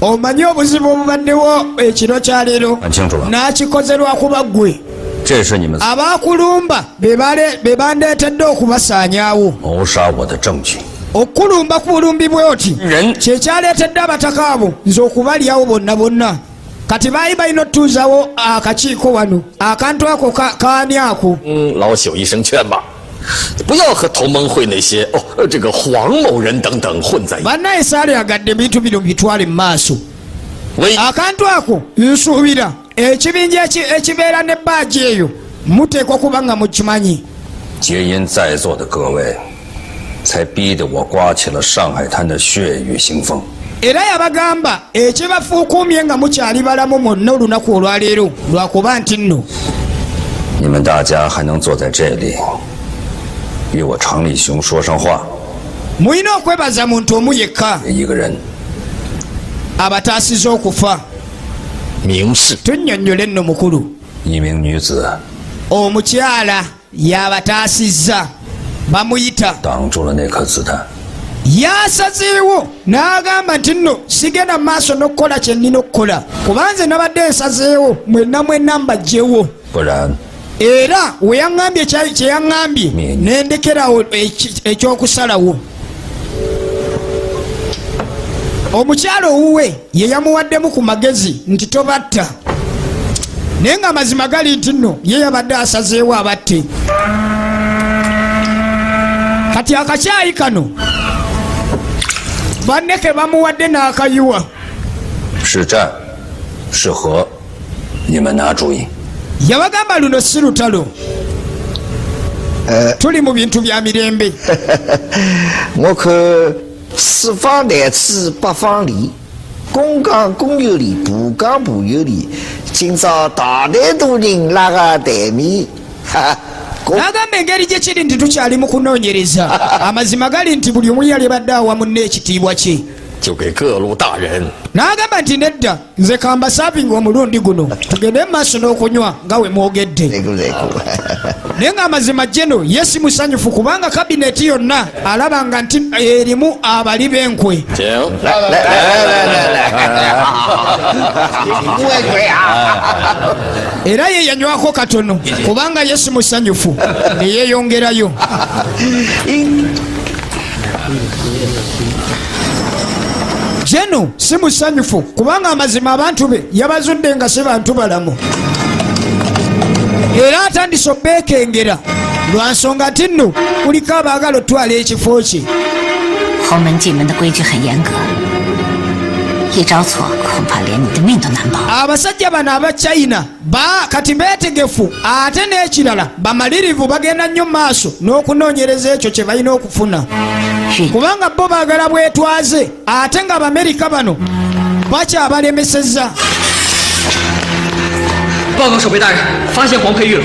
Omanyi obuzibu obubaddewo ekiro kyaleero? 看清楚了， N'akikoze lwakuba ggwe. 这是你们 Abaakulumba be bandeetedde okubasaanyaawo. 谋杀我的证据。 Okulumba ku bulumbi bwe oti 人 kyekyaleetedde abataka abo nze okubalyawo bonna bonna. Kati baali balina otuuzawo akakiiko wano, akantu ako kaani ako? 嗯，老朽一声劝吧，不要和同盟会那些哦，这个黄某人等等混在一起。 Bannaye saalyagadde ebintu bino bitwale mu maaso. 喂， Akantu ako nsuubira ekibinja ekibeera ne badge eyo muteekwa kuba nga mukimanyi. 皆因在座的各位，才逼得我刮起了上海滩的血雨腥风。 Era yabagamba ekibafuukuumye nga mukyali balamu mwonna olunaku olwaleero lwakuba nti nno 你们大家还能坐在这里，与我常立雄说上话， mulina okwebaza muntu omu yekka 一个人 abataasiza okufa. 明示 Tunnyonnyole nno mukulu. 一名女子 Omukyala yabataasizza, bamuyita 挡住了那颗子弹。 Yasazeewo n'agamba nti nno sigenda mu maaso n'okukola kye nnina okukola, kubanze nabadde nsazeewo mwenna mwenna mbajjewo. 不然， Era we yaŋŋambye kye yaŋŋambye nendekerawo ekyokusalawo. Omukyalo owuwe ye yamuwaddemu ku magezi nti tobatta. Naye nga amazima gali nti nno ye yabadde asazeewo abatte. Kati akakyayi kano banne ke bamuwadde n'akayiwa. 是战，是和，你们拿主意。 Yabagamba luno si lutalo, tuli mu bintu bya mirembe. 我看四方台子八方里，公讲公有理，婆讲婆有理。今朝大台多人拉个台面，哈。 N'agamba engeri gye kiri nti tukyali mu kunoonyereza, amazima gali nti buli omu yali badde awa munne ekitiibwa kye. 就给各路大人 N'agamba nti nedda, nze kambasaavinga omulundi guno tugende mu maaso n'okunywa nga we mwogedde. Naye ng'amazima jeno ye si musanyufu kubanga kabineti yonna alaba nga nti erimu abali b'enkwe. 请。 来来来来来来，不会鬼啊！ Era ye yanywako katono kubanga ye si musanyufu ne yeeyongerayo. Jeno si musanyufu kubanga amazima abantu be yabazudde nga si bantu balamu, era atandise obeekengera lwa nsonga nti nno kuliko abaagala otwala ekifo kye. 侯门进门的规矩很严格，一招错，恐怕连你的命都难保。 Abasajja bano aba China ba kati beetegefu, ate n'ekirala bamalirivu, bagenda nnyo mu maaso n'okunoonyereza ekyo kye balina okufuna, kubanga bo baagala bwetwaze, ate nga Abamerika bano bakyabalemesezza. 报告守备大人，发现黄佩玉了。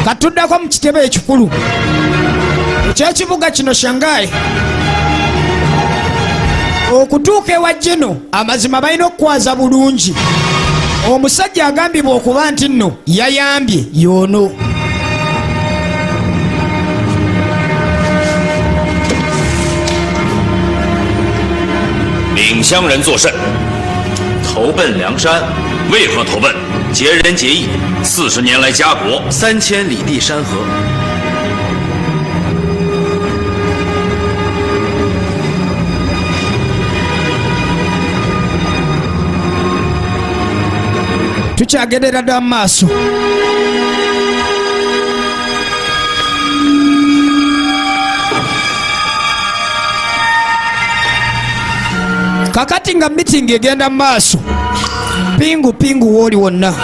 Katuddako mu kitebe ekikulu ekyekibuga kino Shanghai. Okutuuka ewa Jeno, amazima balina okukwaza bulungi omusajja agambibwa okuba nti nno yayambye yoono. 领乡人作甚？投奔梁山，为何投奔？结仁结义，40年来家国3000里地山河。 Tukyagendera dda mu maaso. Kakati nga mitingi egenda mu maaso, pingu pingu wooli wonna.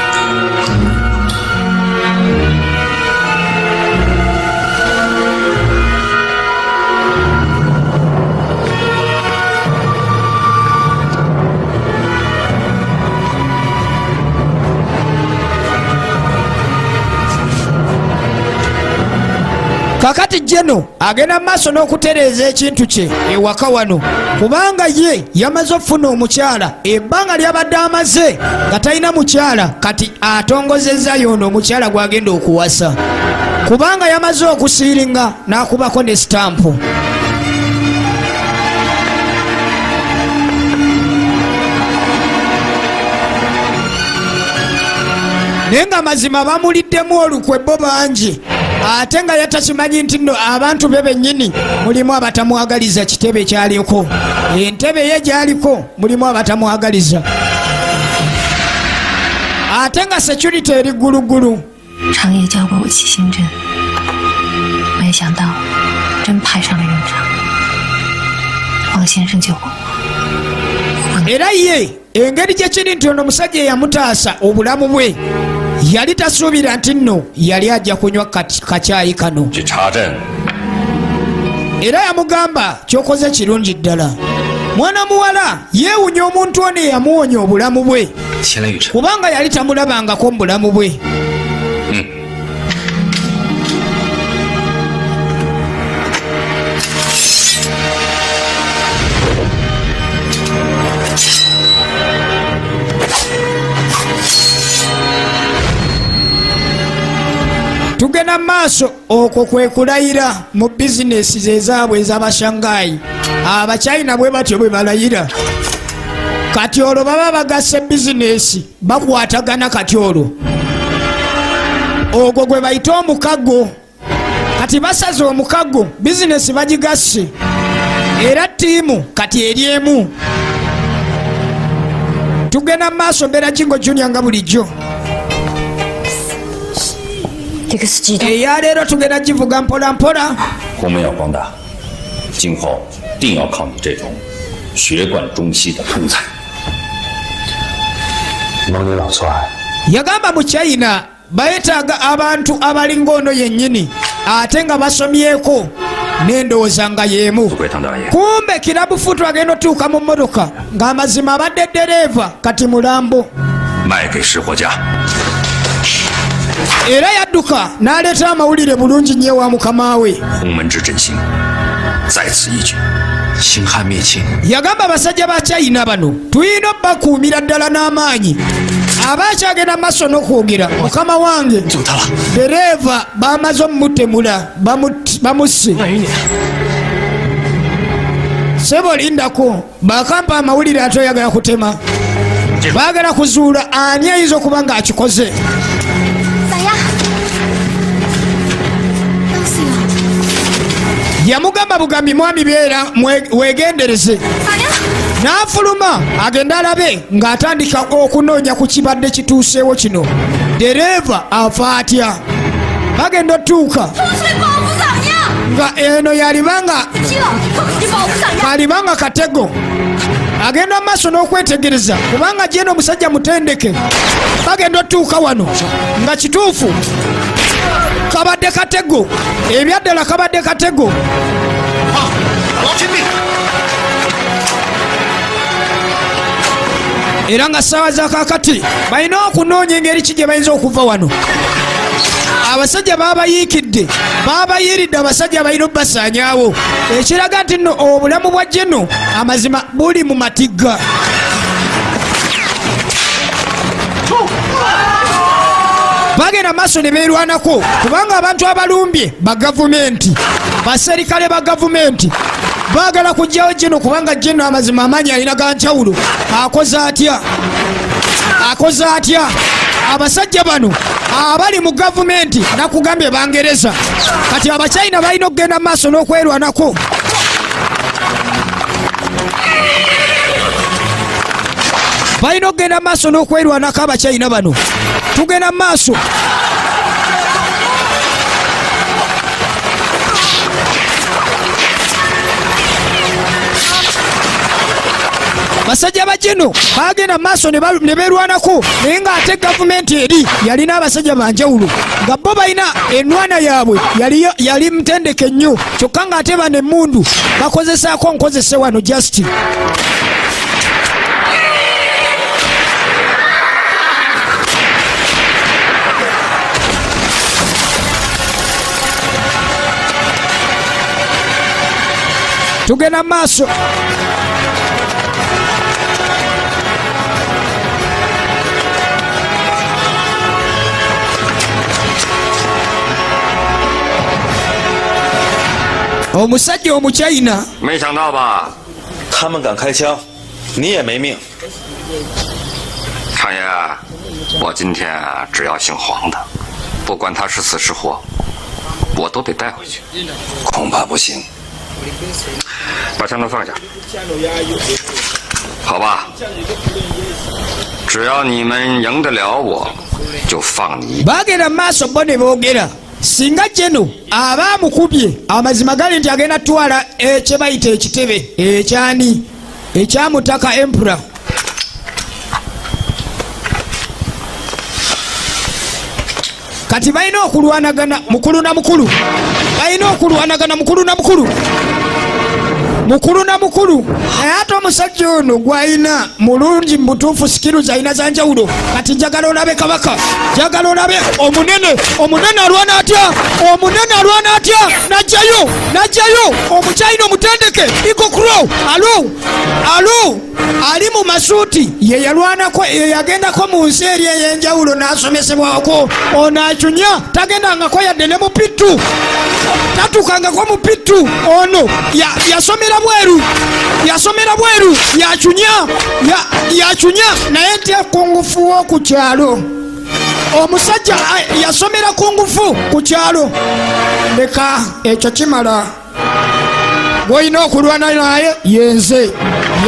Kakati jeno agenda mu maaso n'okutereeza ekintu kye ewaka wano, kubanga ye yamaze okufuna omukyala. Ebbanga lyabadde amaze nga talina mukyala, kati atongozezza yoono omukyala gw'agenda okuwasa, kubanga yamaze okusiiringa n'akubako ne sitampu. Naye nga mazima bamuliddemu olukwe bo bangi, ate nga yatakimanyi nti nno abantu be bennyini mulimu abatamwagaliza kitebe kyaliko, entebe ye gyaliko mulimu abatamwagaliza, ate nga security eri gguluggulu. 长夜教过我七星阵，没想到真派上了用场。黄先生救过我， Era ye engeri gye kiri nti ono omusajja eyamutaasa obulamu bwe yali tasuubira nti nno yali ajja kunywa kacyayi kano. 去查阵， Era yamugamba kyokoze kirungi ddala mwana muwala. Yeewunya omuntu ono eyamuwonya obulamu bwe, 前来雨辰， kubanga yali tamulabangako mu bulamu bwe. Tugenda mu maaso, okwo kwe kulayira mu bizinesi zezaabwe ez'Abashangayi. Abachina bwe batyo bwe balayira. Kati olwo baba bagasse bizinesi, bakwatagana. Kati olwo ogwo gwe bayita omukago. Kati basaze omukago, bizinesi bagigasse, era ttiimu kati eri emu. Tugenda mu maaso, mbeera Jingo Junior nga bulijjo. Eyaleero tugenda givuga mpola mpola. 我们要光大，今后定要靠你这种学贯中西的通才。蒙你老错爱。 Yagamba mu China bayetaaga abantu abalinga ono yennyini ate nga basomyeko n'endowooza nga y'emu. 富贵唐大爷， Kumbe kirabufutu agenda otuuka mu mmotoka ng'amazima abadde ddereeva kati mulambo. 卖给石货家。 Era yadduka n'aleeta amawulire bulungi nnyo ewa mukama we. 鸿门之振兴，在此一举。 兴汉灭秦， Yagamba abasajja ba China bano tulina obbakuumira ddala n'amaanyi. Aba akyagenda maaso n'okwogera, mukama wange dereeva bamaze omumutemula, bamusse. Sebo lindako, bakampa amawulire ate oyagala kutema. Baagala kuzuula ani ayinza okuba ng'akikoze. 咋样？都是有。 Yamugamba bugambi, mwami beera weegendereze. 咋样？ N'afuluma agende alabe ng'atandika okunoonya ku kibadde kituuseewo kino. Dereeva afa atya? Bagenda otuuka 风水保护咋样？ nga eno yalibanga 听了，你保护咋样？ alibanga katego. Agenda mu maaso n'okwetegereza kubanga jeno omusajja mutendeke. Bagenda otuuka wano nga kituufu kabadde katego, ebyaddala kabadde katego. 老军命。 Era nga ssaawa za kakati balina okunoonya engeri ki gye bayinza okuva wano. Abasajja babayiikidde, babayiiridde, abasajja balina obbasaanyaawo, ekiraga nti nno obulamu bwa jeno amazima buli mu matigga. Bagenda maaso ne beerwanako kubanga abantu abalumbye ba gavumenti, baserikale ba gavumenti baagala kugyawo jeno kubanga jeno amazima amaanyi alina ga njawulo. Akoze atya? Akoze atya? Abasajja bano abali mu gavumenti nakugambye Bangereza. Kati Abachina balina okugenda maaso n'okwerwanako. Balina okugenda maaso n'okwerwanako Abachina bano. Tugenda maaso. Basajja ba jeno bagenda maaso ne beerwanako, naye ng'ate gavumenti eri yalina abasajja banjawulo nga bo balina enwana yaabwe yali mutendeke nnyo, kyokka ng'ate bano emmundu bakozesaako nkozese wano just. Tugenda maaso. Omusajja Omuchina. 没想到吧？ 他们敢开枪，你也没命。 长爷，我今天啊，只要姓黄的，不管他是死是活，我都得带回去。 恐怕不行。 把枪都放下，好吧？只要你们赢得了我，就放你一。 Bagenda mu maaso bo ne boogera, singa jeno aba amukubye, amazima gali nti agenda twala ekye bayita ekitebe ekyani ekyamutaka empura. Kati balina okulwanagana mukulu na mukulu, balina okulwanagana mukulu na mukulu, mukulu na mukulu. Naye ate omusajja ono gwalina mulungi mu butuufu, skills alina za njawulo. Kati njagala olabe kabaka, njagala olabe omunene. Omunene alwana atya? Omunene alwana atya? Najjayo, najjayo Omuchina omutendeke Eagle Crow. Alo alo, ali mu masuuti ye yalwanako, ye yagendako mu nsi eri ey'enjawulo n'asomesebwako. Ono acunya tagendangako yadde ne mu P2, tatukangako mu P2. Ono yasomera bweru, yasomera bweru, yacunya, yacunya naye nti akungufuwo ku kyalo. Omusajja yasomera ku ngufu ku kyalo. Leka ekyo kimala, gwolina okulwana naye yenze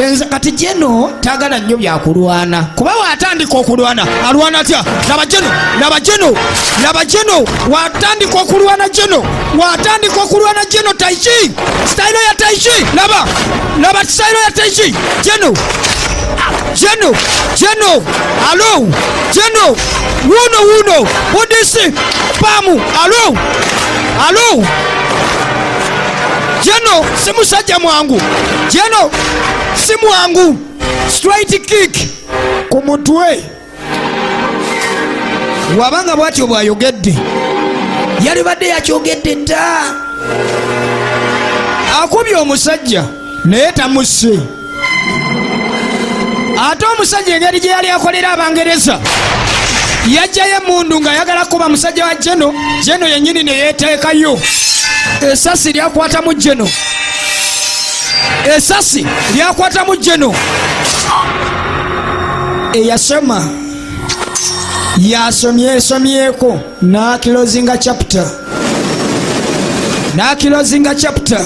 yenze. Kati Jeno tagala nnyo byakulwana, kuba watandika okulwana alwana atya? Laba Jeno, laba Jeno, laba Jeno, watandika okulwana Jeno, watandika okulwana Jeno. Taichi sitayiro ya taichi, laba, laba sitayiro ya taichi. Jeno, Jeno, Jeno, alo Jeno, wuno wuno budisi pamu, alo alo Jeno si musajja mwangu, Jeno si mwangu. Straight kick ku mutwe. Wabanga bwatyo bwayogedde, yalibadde yakyogedde dda. Akubye omusajja naye tamusse. Ate omusajja engeri gye yali akolera Abangereza, yajjayo emundu ng'ayagala kuba musajja wa Jeno. Jeno yennyini ne yeeteekayo esasi, lyakwatamu Jeno, esasi lyakwatamu Jeno. Eyasoma yasomyesomyeko n'aclosinga chapter, n'aclosinga chapter.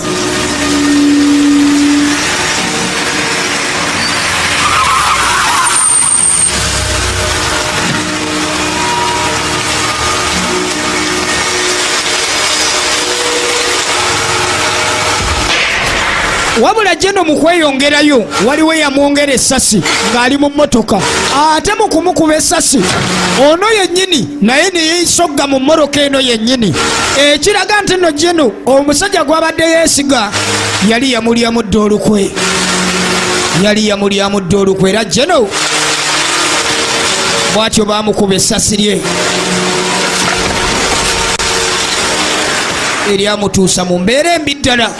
Wabula Jeno mu kweyongerayo waliwo eyamwongera essasi ng'ali mu mmotoka, ate mu kumukuba essasi ono yennyini naye neyesogga mu mmotoka eno yennyini, ekiraga nti nno Jeno omusajja gw'abadde yeesiga yali yamulyamu dda olukwe, yali yamulyamu dda olukwe. Era Jeno bw'atyo baamukuba essasi lye eryamutuusa mu mbeera embi ddala.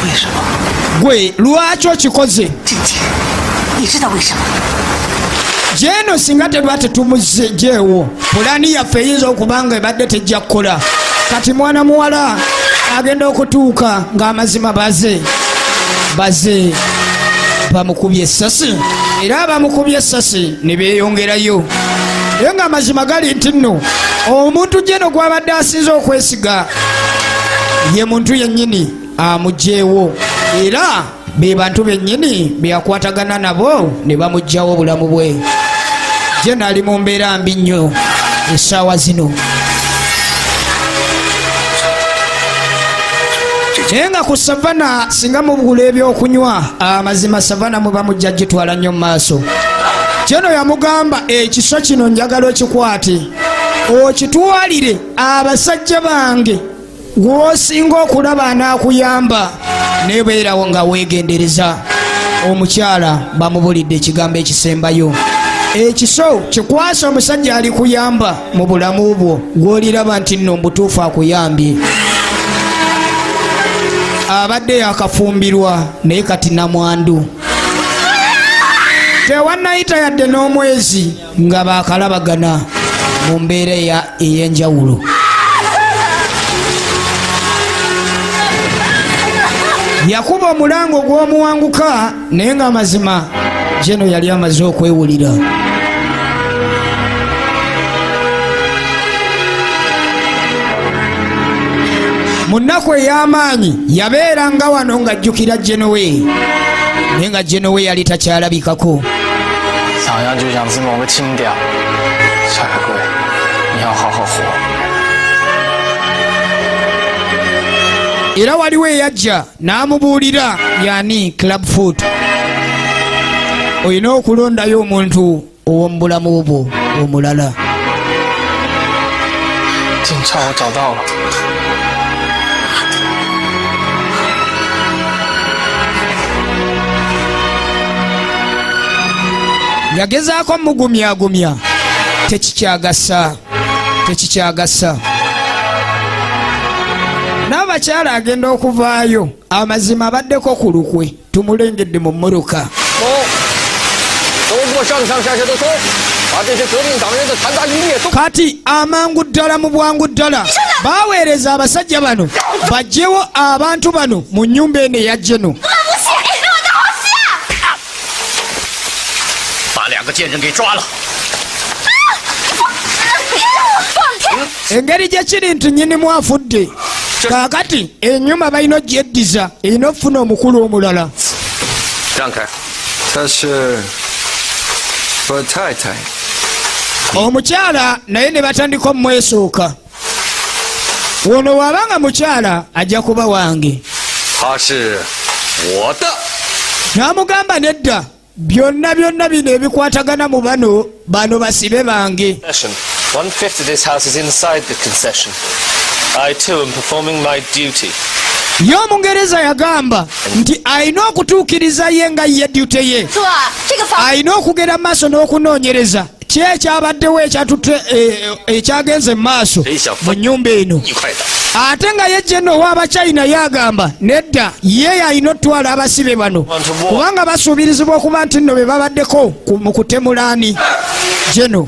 为什么？ Gwe lwaki okikoze? 静静，你知道为什么？ Jeno singa tetuba tetumuzejeewo, pulaani yaffe eyinza okuba nga ebadde tejja kukola. Kati mwana muwala agenda okutuuka ng'amazima baze baze bamukubye essasi, era bamukubye essasi ne beeyongerayo, naye ng'amazima gali nti nno omuntu Jeno gw'abadde asinze okwesiga ye muntu yennyini amugyewo, era be bantu bennyini beyakwatagana nabo ne bamuggyawo obulamu bwe. Jeno ali mu mbeera mbi nnyo essaawa zino, naye nga ku Savana singa mubugula ebyokunywa, amazima Savana muba mujja gitwala nnyo mu maaso. Jeno yamugamba, ekiso kino njagala okikwate okitwalire abasajja bange, gwosinga okulaba anaakuyamba, nebeerawo nga weegendereza. Omukyala bamubulidde ekigambo ekisembayo, ekiso kikwasa omusajja ali kuyamba mu bulamu bwo, gw'oliraba nti nno mbutuufu akuyambye. Abadde yakafumbirwa naye kati namwandu, tewannayita yadde n'omwezi nga bakalabagana mu mbeera ey'enjawulo. Yakuba omulango gw'omuwanguka, naye nga amazima Jeno yali amaze okwewulira. Mu nnaku ey'amaanyi yabeera nga wano ng'ajjukira Jeno we, naye nga Jeno we yali takyalabikako. 想要就想自某个轻点。小海龟，你要好好活。 Era waliwo eyajja n'amubuulira yani Clubfoot, olina okulondayo omuntu ow'omu bulamu bwo omulala. 警察我找到了， Yagezaako mugumyagumya, tekikyagasa, tekikyagasa. N'abakyala agenda okuvaayo, amazima abaddeko ku lukwe, tumulengedde mu mmotoka. 中，中国上上下下都冲，把这些革命党人的残渣余孽都 Kati amangu ddala mu bwangu ddala baweereza abasajja bano bajjewo abantu bano mu nnyumba eno eya Jeno. 个贱人给抓了。 Engeri gye kiri nti nnyinimu afudde, kaakati ennyumba balina ogyeddiza, erina okufuna omukulu omulala. 让开。 她是我太太。 Omukyala naye ne batandika omumwesooka. Ono bw'abanga mukyala ajja kuba wange. 她是我的。 N'amugamba nedda, byonna byonna bino ebikwatagana mu bano, bano basibe bange. Concession. 1/5 of this house is inside the concession. I too am performing my duty. Ye Omungereza yagamba nti alina okutuukiriza ye nga ye duty ye. 说啊，这个房 Alina okugenda mu maaso n'okunoonyereza ki ekyabaddewo ekyatutte ekyagenze mu maaso mu nnyumba eno. 一块的。 Ate nga ye jeno ow'Abachina ye agamba nedda, ye yalina otwala abasibe bano kubanga basuubirizibwa okuba nti nno be babaddeko mu kutemulaani jeno.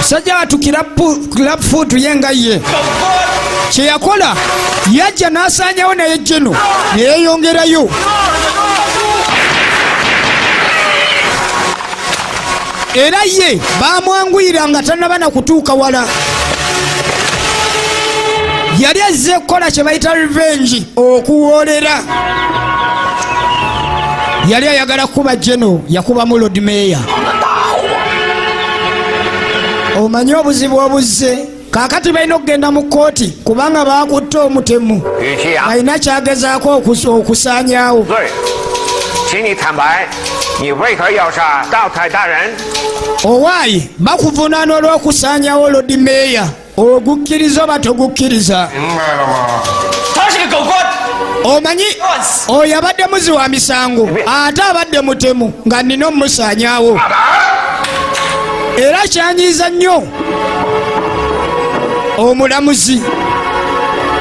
Musajja wattu Kilapfuutu ye nga ye kyeyakola yajja n'asaanyawo naye jeno neyeyongerayo. Era ye bamwanguyira nga tannaba na kutuuka wala. Yali azze kukola kye bayita revenge, okuwoolera. Yali ayagala kukuba jeno, yakubamu Lord Mayor. Omanyi obuzibu obuzze kaakati balina okugenda mu kkooti kubanga bakutte omutemu alina kyagezaako okusaanyaawo. 对，请你坦白，你为何要杀道台大人？ Owaayi, bakuvunaana olw'okusaanyaawo Lord Mayor, ogukkiriza oba togukkiriza? 明白了吗？ 他是个狗官。 Omanyi oyo abadde muzi wa misango ate abadde mutemu nga nnina omumusaanyaawo, era kyanyiiza nnyo omulamuzi.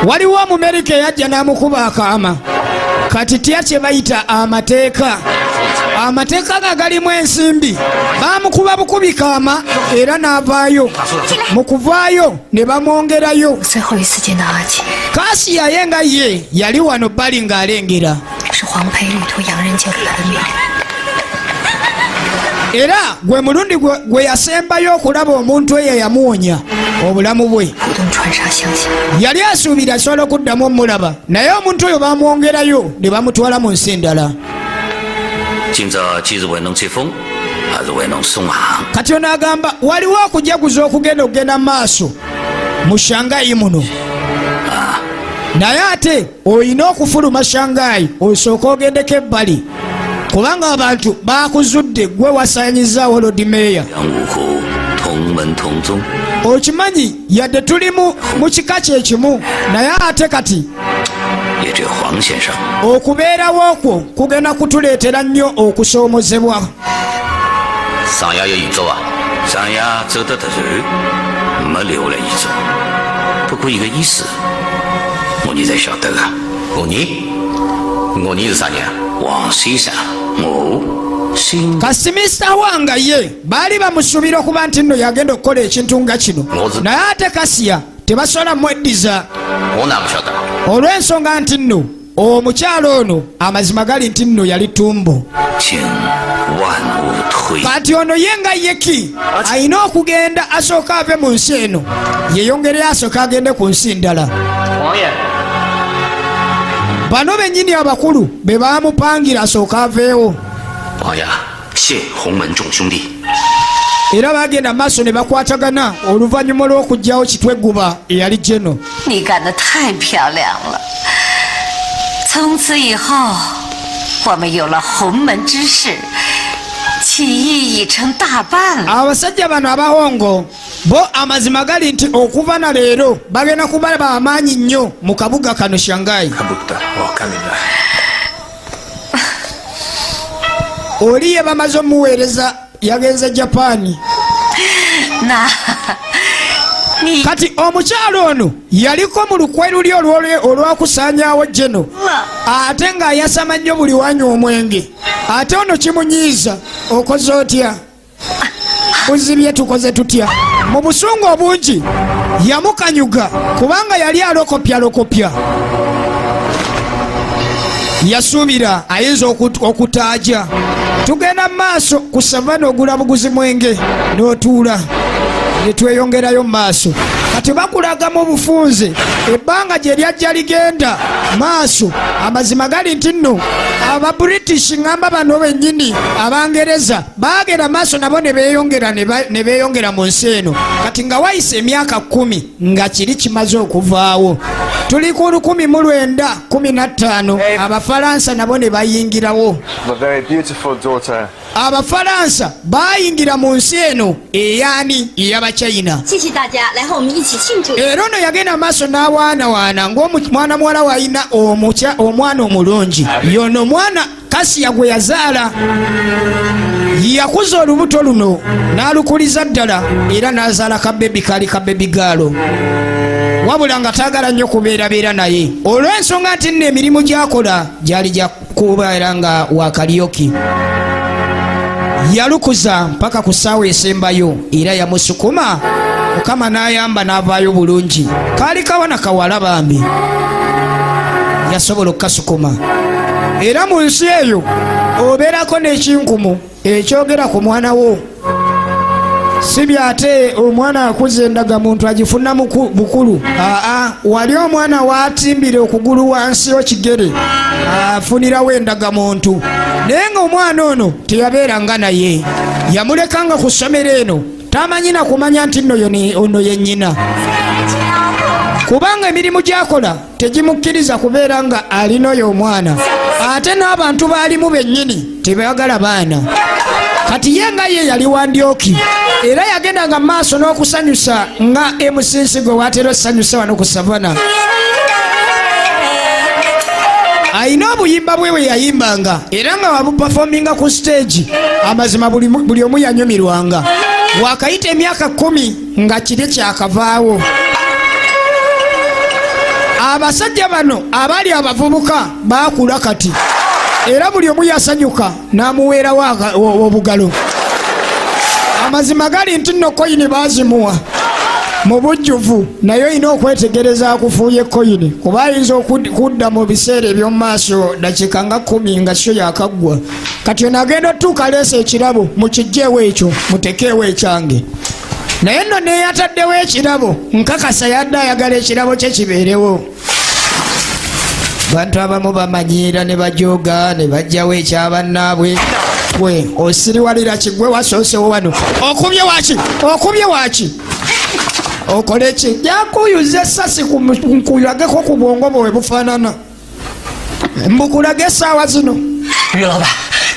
Waliwo Omumerika eyajja n'amukuba akaama. Kati tya kye bayita amateeka, amateeka nga galimu ensimbi. Baamukuba bukubi kaama era n'avaayo. Mu kuvaayo ne bamwongerayo. 最后一次见到阿奇 Kaasi yaye nga ye yali wano bbali ng'alengera. 是黄培旅途洋人救了他的命。 Era gwe mulundi gwe yasembayo okulaba omuntu eyo eyamuwonya obulamu bwe. 浦东川沙相信， Yali asuubira asobola okuddamu omulaba, naye omuntu oyo bamwongerayo ne bamutwala mu nsi endala. 今朝既是为侬吹风，还是为侬送行？ Kati ono agamba waliwo okujaguza okugenda okugenda mu maaso mu Shangayi muno, naye ate olina okufuluma Shangayi osooke ogendeko ebbali kubanga abantu bakuzudde gwe wasaanyizaawo Lord Mayor. 杨五虎同门同宗， Okimanyi yadde tuli mu kika kyekimu, naye ate kati 也只有黄先生 okubeerawo okwo kugenda kutuleetera nnyo okusoomozebwa. 上爷有遗嘱啊，上爷走得突然，没留下遗嘱。不过一个意思，我你才晓得啊。我你，我你是啥人？王先生，我姓 Kasi Mr. Wanga ye baali bamusuubira okuba nti nno yagenda okukola ekintu nga kino, naye ate Kasiya tebasobola mweddiza 我哪不晓得？ olw'ensonga nti nno omukyalo ono amazima gali nti nno yali tumbo. 请万物推。 Kati ono ye nga yeki alina okugenda asooka ave mu nsi eno yeyongereyo asooka agende ku nsi ndala. 王爷， Bano bennyini abakulu be baamupangira asooka aveewo. 王爷，谢洪门众兄弟。 Era bagenda maaso ne bakwatagana oluvannyuma olw'okuggyawo kitwegguba eyali jeno. 你干得太漂亮了！从此以后，我们有了鸿门之势，起义已成大半了。 Abasajja bano abahongo bo amazima gali nti okuva na leero bagenda kuba bamaanyi nnyo mu kabuga kano Shanghai. 看不得，我看明白。 Oli ye bamaze omuweereza yagenze Japaani. 那，你 Kati omukyalo ono yaliko mu lukwe luli olwakusaanyaawo jeno, ate ng'ayasama nnyo buli wanywa omwenge, ate ono kimunyiiza. Okoze otya? Buzibye, tukoze tutya? Mu busungu obungi yamukanyuga kubanga yali alokopya lokopya, yasuubira ayinza okutaaja. Tugenda mu maaso ku Savana, ogula buguzi mwenge n'otuula, ne tweyongerayo mu maaso. Kati bakulagamu obufunze ebbanga gye lyajja ligenda maaso. Amazima gali nti nno aba British, ŋŋamba bano bennyini Abangereza, baagenda maaso nabo ne beeyongera ne beeyongera mu nsi eno. Kati nga wayise emyaka 10 nga kiri kimaze okuvaawo, tuli ku 1915, Abafalansa nabo ne bayingirawo. A very beautiful daughter. Abafalansa bayingira mu nsi eno eyaani? Ey'Abachina. 谢谢大家来和我们一起庆祝。 Era ono yagenda maaso n'awaanawaana ng'omwana muwala wayina omwana omulungi. Yono omwana Kasiya gwe yazaala, yakuza olubuto luno n'alukuliza ddala era n'azaala ka baby. Kaali ka baby girl, wabula nga taagala nnyo kubeerabeera naye olw'ensonga nti nno emirimu gy'akola gyali gya kubeera nga wakalyoki. Yalukuza mpaka ku ssaawa esembayo era yamusukuma, Mukama n'ayamba n'avaayo bulungi. Kaali kawana kawala bambi, yasobola okukasukuma. Era mu nsi eyo obeerako n'ekinkumu ekyogera ku mwana wo, si byate omwana akuza endagamuntu agifuna bukulu. Aa, wali omwana watimbira okugulu wansi okigere afunirawo endagamuntu, naye nga omwana ono teyabeeranga naye, yamulekanga ku ssomero eno, tamanyi na kumanya nti nno ono ye nnyina, kubanga emirimu gyakola tegimukkiriza kubeera nga alina oyo omwana, ate n'abantu baalimu bennyini tebagala baana. Kati ye nga ye yali wandyoki era yagendanga mu maaso n'okusanyusa nga emusinsi gwe watera osanyusa wano ku Savana. Ayina obuyimba bwe bwe yayimbanga era nga wabupafominga ku stage, amazima buli omu yanyumirwanga. Wakayita emyaka 10 nga kiri kyakavaawo, abasajja bano abaali abavubuka baakula kati, era buli omu yasanyuka n'amuweerawo obugalo. Amazima gali nti nno koyini baazimuwa mu bujjuvu, naye olina okwetegereza akufuuye koyini, kuba ayinza okudda mu biseera eby'omu maaso dakiika nga 10 nga kyo yakaggwa. Kati ono agenda otuuka aleesa ekirabo, mukijjeewo ekyo mutekeewo ekyange. Naye nno neyataddewo ekirabo, nkakasa yadde ayagala ekirabo kye kibeerewo. Bantu abamu bamanyiira ne bajoga ne bajjawo ekyabannaabwe. Gwe osiriwalira kigwe wasoosewo wano, okubye waki? Okubye waki? Okole ki? Jakuyuza essasi nkulageko ku bwongo bwe bufaanana, mbukulage essaawa zino. 于老板，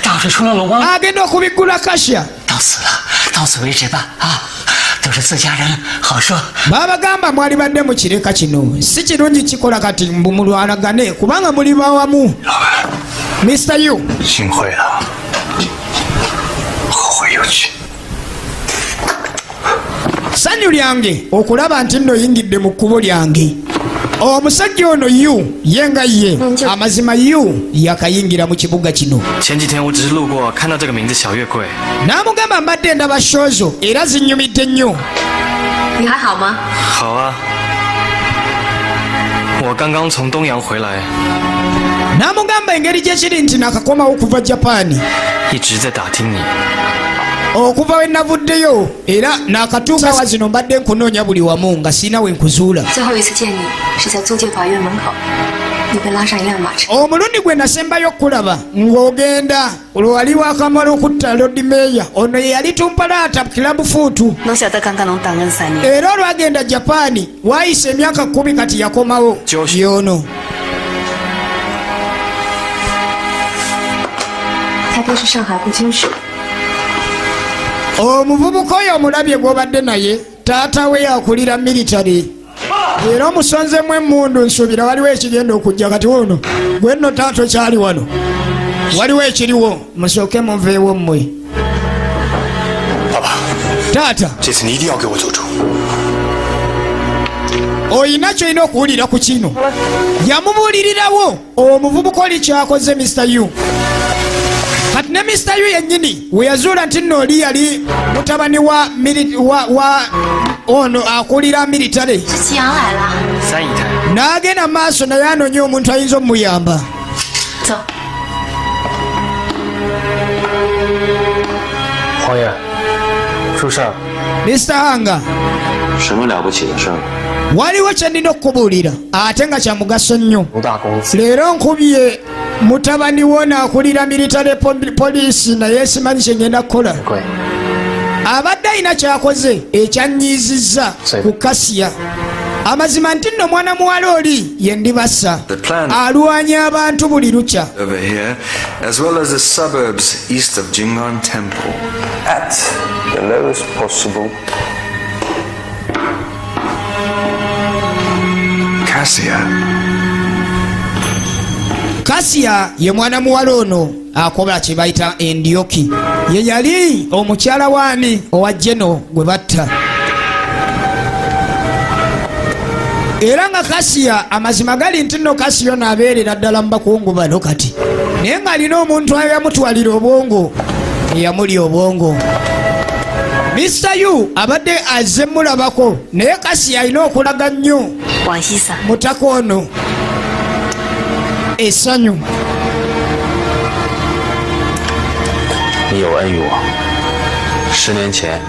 大水冲了龙王， Agenda okubiggula Kasha. 到此了，到此为止吧。啊，都是自家人，好说。 Babagamba mwalibadde mukireka kino si kirungi kikola kati mbu mulwanagane kubanga muli bawamu. Mr Yu, 幸会了，后会有期。 Ssanyu lyange okulaba nti nno oyingidde mu kkubo lyange. Omusajja ono Yu ye nga ye amazima Yu yakayingira mu kibuga kino. 前几天我只是路过，看到这个名字小月桂， N'amugamba mbadde ndaba show zo era zinyumidde nnyo. 你还好吗？ 好啊。我刚刚从东洋回来， N'amugamba engeri gyekiri nti nakakomawo okuva Japaani, 一直在打听你。 okuva we navuddeyo era nakatuuka wa zino mbadde nkunoonya buli wamu nga siina we nkuzuula. 最后一次见你是在租界法院门口，你被拉上一辆马车。 Omulundi gwe nasembayo okulaba ng'ogenda lwali wakamala okutta Lord Mayor ono ye yali tumpalaata Club Foot. 侬晓得刚刚侬打恩三年， Era olwagenda Japaani waayise emyaka 10, kati yakomawo yono. 他爹是上海顾军士， Omuvubuka oyo omulabye gw'obadde naye, taata we yakulira military era omusonzemu emundu, nsuubira waliwo ekigenda okujja. Kati ono gwe nno taata okyali wano, waliwo ekiriwo, musooke muveewo mmwe. 爸爸， Taata, 这次你一定要给我做主。 Oyina kyolina okuwulira ku kino. Yamubuulirirawo omuvubuka oli kyakoze Mr Yu. Kati ne Mr Yu yennyini we yazuula nti nno oli yali mutabani wa, wa, wa ono akulira military n'agenda maaso naye anonye omuntu ayinza omuyamba. Mr Hanga, waliwo kye nnina okukubuulira ate nga kya mugaso nnyo. Leero nkubye mutabani wo naakulira military police naye simanyi kye ngenda kukola. Abadde alina kyakoze ekyanyiizizza ku Kasiya. Amazima nti nno mwana muwala oli ye ndibasa alwanya abantu buli lukya. Over here, as well as the suburbs east of Jing'an Temple. At the lowest possible. Cassia. Kasiya ye mwana muwala ono akola kye bayita endyoki. Ye yali omukyala waani owa Jeno gwe batta. Era nga Kasiya amazima gali nti nno Kasiya ono abeerera ddala mu bakungu bano kati, naye ng'alina omuntu eyamutwalira obwongo, eyamulya obwongo. Mr Yu abadde azze mulabako, naye Kasiya alina okulaga nnyo mutaka ono essanyu. 你有恩于我。10年前，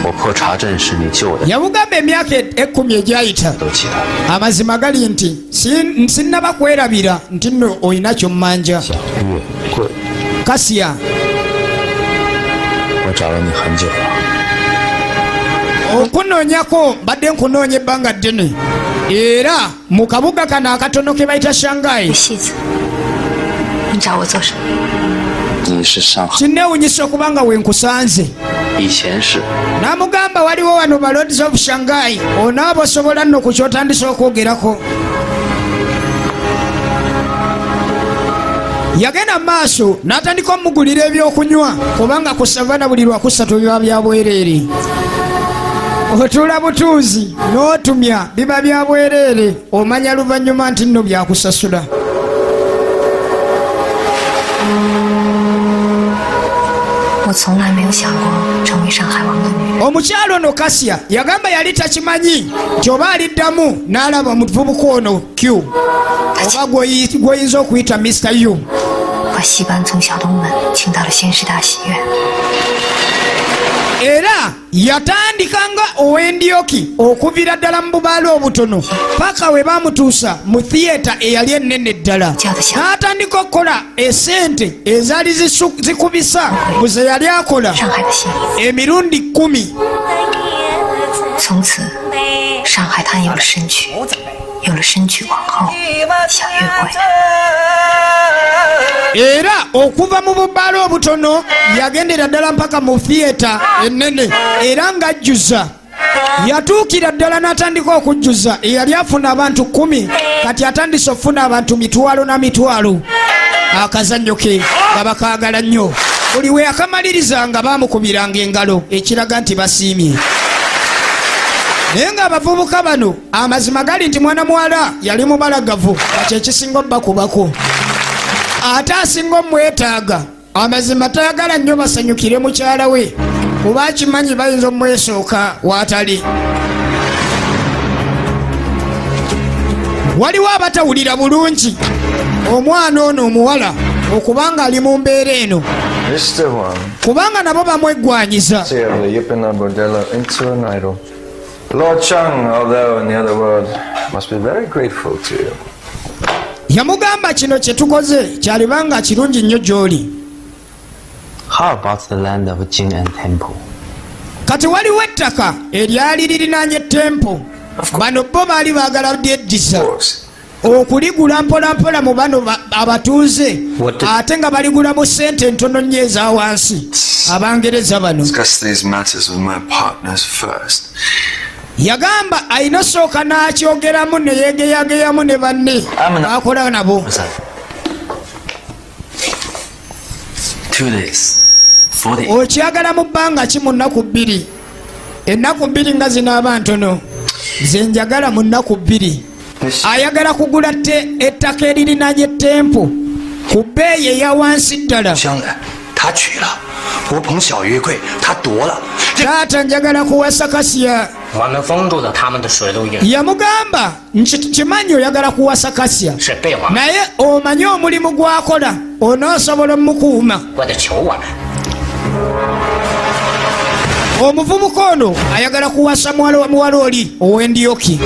我破茶阵时你救我的， Yamugamba emyaka 10 egyayita, 都记得。 amazima gali nti sinnaba kwerabira nti nno olina kyommanja. 月桂， Kasiya, 我找了你很久了。 Okunoonyako mbadde nkunoonya ebbanga ddene, era mu kabuga kano akatono ke bayita Shanghai. 戏子，你找我做什么？ 你是上海， Kinneewunyisa okuba nga we nkusanze. 以前是 N'amugamba waliwo wano ba Lords of Shanghai, onaaba osobola nno ku kyotandisa okwogerako. Yagenda mu maaso n'atandika omugulira ebyokunywa, kubanga ku Savana buli lwakusatu biba bya bwereere. Otuula butuuzi n'otumya, biba bya bwereere, omanya luvannyuma nti nno byakusasula. 我从来没有想过成为上海王的女人。 Omukyalo ono Kasya yagamba yali takimanyi nti oba aliddamu n'alaba omuvubuka ono Q oba gw'oyinza okuyita Mr U. 把戏班从小东门请到了先师大戏院。 Era yatandika nga ow'endyoki okuviira ddala mu bubaala obutono paka we bamutuusa mu theatre eyali ennene ddala, n'atandika okukola esente ezaali zikubisa mu ze yali akola 上海的戏， emirundi 10. 从此上海滩有了身躯，有了身躯皇后小月桂。 Era okuva mu bubaala obutono yagendera ddala mpaka mu theatre ennene, era ng'ajjuza. Yatuukira ddala n'atandika okujjuza. Eyali afuna abantu 10 kati atandise okufuna abantu mitwalo na mitwalo. Akazannyo ke nga bakaagala nnyo, buli we yakamaliriza nga baamukubiranga engalo, ekiraga nti basiimye. Naye ng'abavubuka bano amazima gali nti mwana muwala yali mubalagavu, nga kyekisinga obbakubako ate asinga omwetaaga. Amazima tayagala nnyo basanyukire mukyala we, kuba akimanyi bayinza omwesooka waatali. Waliwo abatawulira bulungi omwana ono omuwala okubanga ali mu mbeera eno, Mr. Huang, kubanga nabo bamweggwanyiza. see of the Yipina Bordello into an idol. Lord Chang, although in the other world, must be very grateful to you. Yamugamba kino kye tukoze kyalibanga kirungi nnyo gy'oli. How about the land of Jing and Temple? Kati waliwo ettaka eryali lirinaanye temple. Bano bo baali baagala lyeddiza okuligula mpolampola mu bano abatuuze, ate nga baligula mu ssente entono nnyo eza wansi, Abangereza bano. Discuss these matters with my partners first. Yagamba alina osooka n'akyogeramu ne yeegeyageyamu ne banne bakola nabo. 2 days. 40. Okyagala mu bbanga ki? Mu nnaku 2? Ennaku 2 nga zinaaba ntono. Nze njagala mu nnaku 2. Ayagala kugula ettaka eririnanye temple Ku bbeeyi eya wansi ddala. 香的，他娶了；我捧小玉贵，他夺了。 Taata, njagala kuwasa Kasiya. 我们封住了他们的水路运， Yamugamba nti kimanyi oyagala kuwasa Kasya, 是被我们 naye omanyi omulimu gwakola, onoosobola omukuuma? 过来求我们。 Omuvubuka ono ayagala kuwasa muwala oli ow'endiyoki,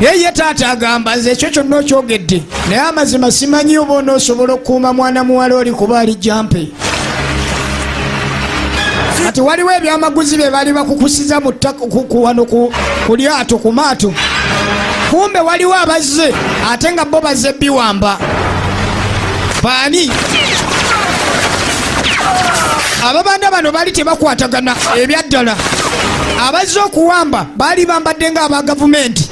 naye ye taata agamba, nze ekyo kyonna okyogedde, naye amazima simanyi oba onoosobola okukuuma mwana muwala oli, kuba ali jampe. Kati waliwo ebyamaguzi bye baali bakukusiza mu ttaka wano ku lyato, ku maato. Kumbe waliwo abazze ate nga bo bazze biwamba. Baani ababanda bano? Baali tebakwatagana ebyaddala. Abazze okuwamba baali bambadde nga aba gavumenti,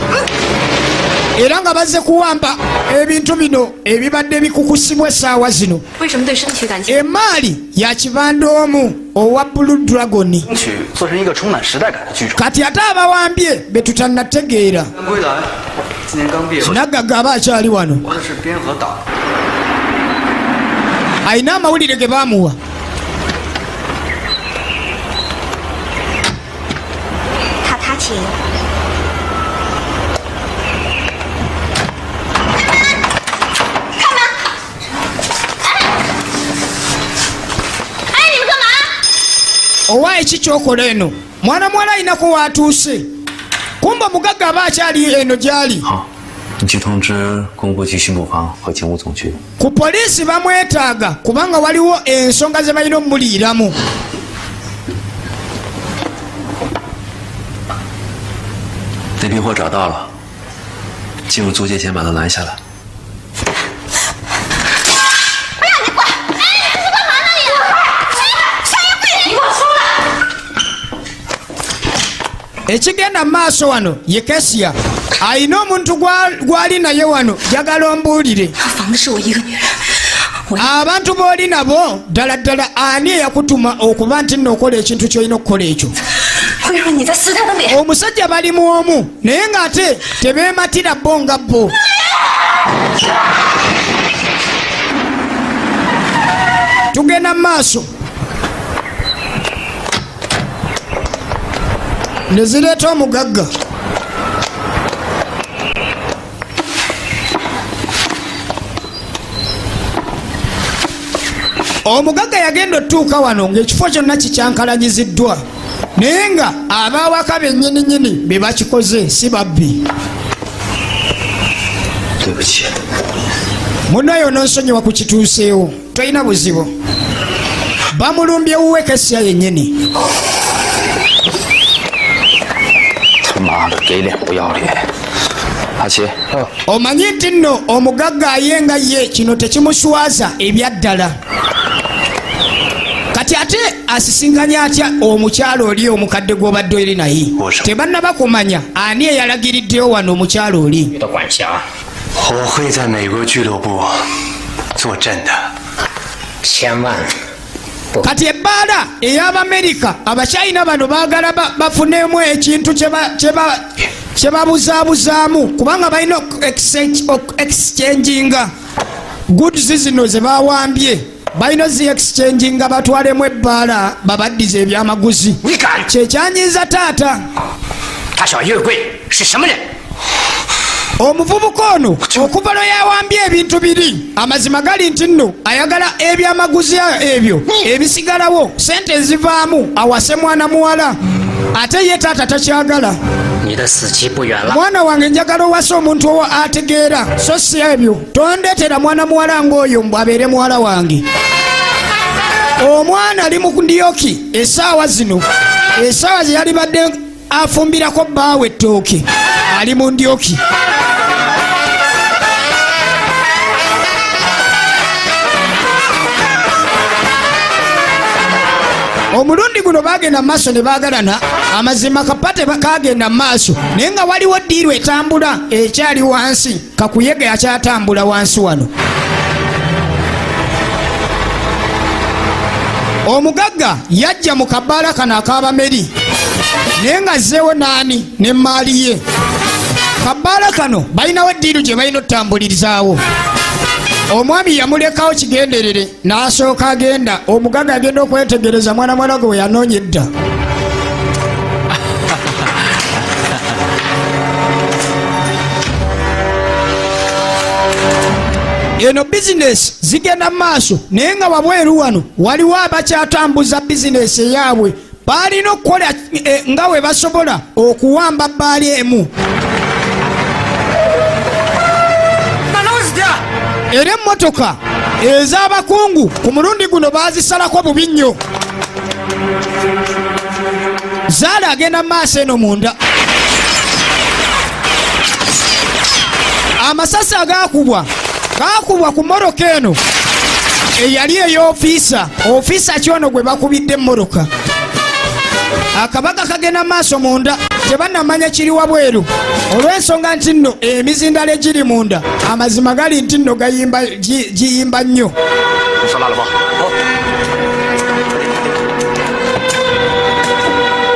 era nga bazze kuwamba ebintu bino ebibadde bikukusibwa essaawa zino. 为什么对身体感兴 Emaali ya kibanda omu owa Blue Dragon. 争取做成一个充满时代感的剧种。 Kati ate abawambye betutannategeera. 归来，今年刚毕业， Naggaga aba akyali wano. 我的是编和导。 Alina amawulire ge baamuwa. 他他请。哎，你们干嘛？ Owa eki kyokola eno? Mwana muwala alinako waatuuse, kumba omugagga aba akyali eno gyali. 好，你去通知工部局巡捕房和警务总局。 Ku poliisi bamwetaaga kubanga waliwo ensonga ze balina omuliiramu. 那批货找到了，进入租界前把它拦下来。不要你管！哎，你干嘛呢你？谁谁你给我出来！ Ekigenda mu maaso wano, ye Kesiya alina omuntu gw'ali naye wano. Njagala ombuulire, 房子是我一个女人， abantu b'oli nabo ddala ddala ani eyakutuma okuba nti nno okola ekintu ky'olina okukola ekyo? 会让你再撕他的脸。 Omusajja bali mu omu, naye ng'ate tebeematira bo nga bo. Tugenda mu maaso ne zireeta omugagga. Omugagga yagenda otutuuka wano ng'ekifo kyonna kikyankalanyiziddwa, naye nga abawaka bennyininyini be bakikoze, si babbi. 对不起， Munaye ononsonyiwa ku kituuseewo. Tolina buzibu. Bamulumbye wuwe Kesiya yennyini. 他妈的，给脸不要脸！阿奇， Omanyi nti nno omugagga aye nga ye kino tekimuswaza ebyaddala. Kati ate asisinkanye atya omukyalo oli omukadde gw'obadde oli naye? Tebannaba kumanya ani eyalagiriddeyo wano omukyalo oli. 的管辖， 我会在美国俱乐部坐镇的。 千万 Kati ebbaala ey'Abamerika, Abachina bano baagala bafunemu ekintu kye babuzaabuzaamu, kubanga balina exchanginga goods zino ze bawambye. Balina zi exchanginga batwalemu ebbaala, babaddiza ebyamaguzi. Kyekyanyiiza taata. 他小月桂是什么人？ Omuvubuka ono okuva lwe yawambye ebintu biri, amazima gali nti nno ayagala ebyamaguzi ebyo ebisigalawo, sente ezivaamu, awase mwana muwala, ate ye taata takyagala. 你的死期不远了。 Mwana wange, njagala owase omuntu owo ategeera, so si ebyo. Tondeetera mwana muwala ng'oyo mbw abeere muwala wange. Omwana ali mu ndyoki essaawa zino, essaawa ze yalibadde afumbirako bbaawe ettooke, ali mu ndyoki. Omulundi guno bagenda mumaaso ne baagalana. Amazima kapate kagenda mu maaso, naye nga waliwo ddiiru etambula ekyali wansi. Kakuyege akyatambula wansi wano. Omugagga yajja mu kabaala kano ak'Abameri, naye nga azzeewo naani n'emmaali ye. Kabaala kano balinawo eddiiru gye balina otutambulirizaawo. Omwami yamulekawo kigenderere n'asooka agenda. Omugaga agenda okwetegereza mwana mwana gwe yanoonya edda. Eno bizinesi zigenda mu maaso, naye nga wabweru wano waliwo abakyatambuza bizinesi eyaabwe. Baalina okukola nga bwe basobola okuwamba bbaali emu. Era emmotoka ez'abakungu ku mulundi guno baazisalako bubi nnyo. Zaala agenda mu maaso eno munda. Amasasi agaakubwa gaakubwa ku mmotoka eno eyali ey'ofiisa. Ofiisa ki ono gwe bakubidde emmotoka? Akabaga kagenda maaso munda, tebannamanya kiri wabweru olw'ensonga nti nno emizindalo egiri munda amazima gali nti nno giyimba nnyo.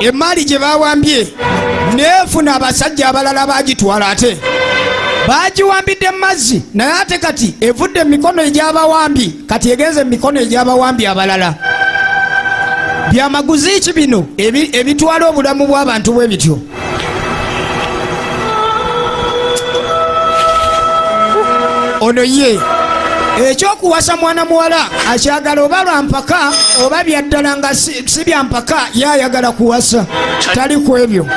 Emaali gye bawambye neefuna abasajja abalala bagitwala, ate bagiwambidde mu mazzi, naye ate kati evudde mu mikono egy'abawambi, kati egenze mu mikono egy'abawambi abalala. Byamaguzi ki bino ebitwala obulamu bw'abantu bwe bityo? Ono ye ekyokuwasa mwana muwala akyagala oba lwa mpaka oba byaddala nga si bya mpaka, ye ayagala kuwasa, tali ku ebyo.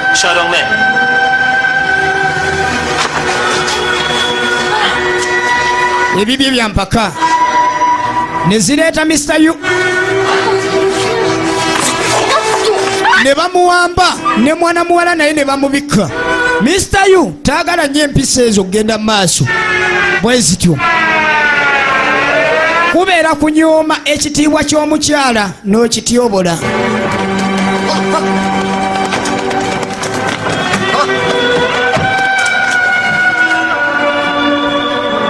Ebibye bya mpaka ne zireeta Mr. Yu ne bamuwamba ne mwana muwala naye ne bamubikka. Mr. Yu taagala nnyo empisa ezo kugenda mu maaso bwe zityo, kubeera kunyooma ekitiibwa ky'omukyala n'okityobola.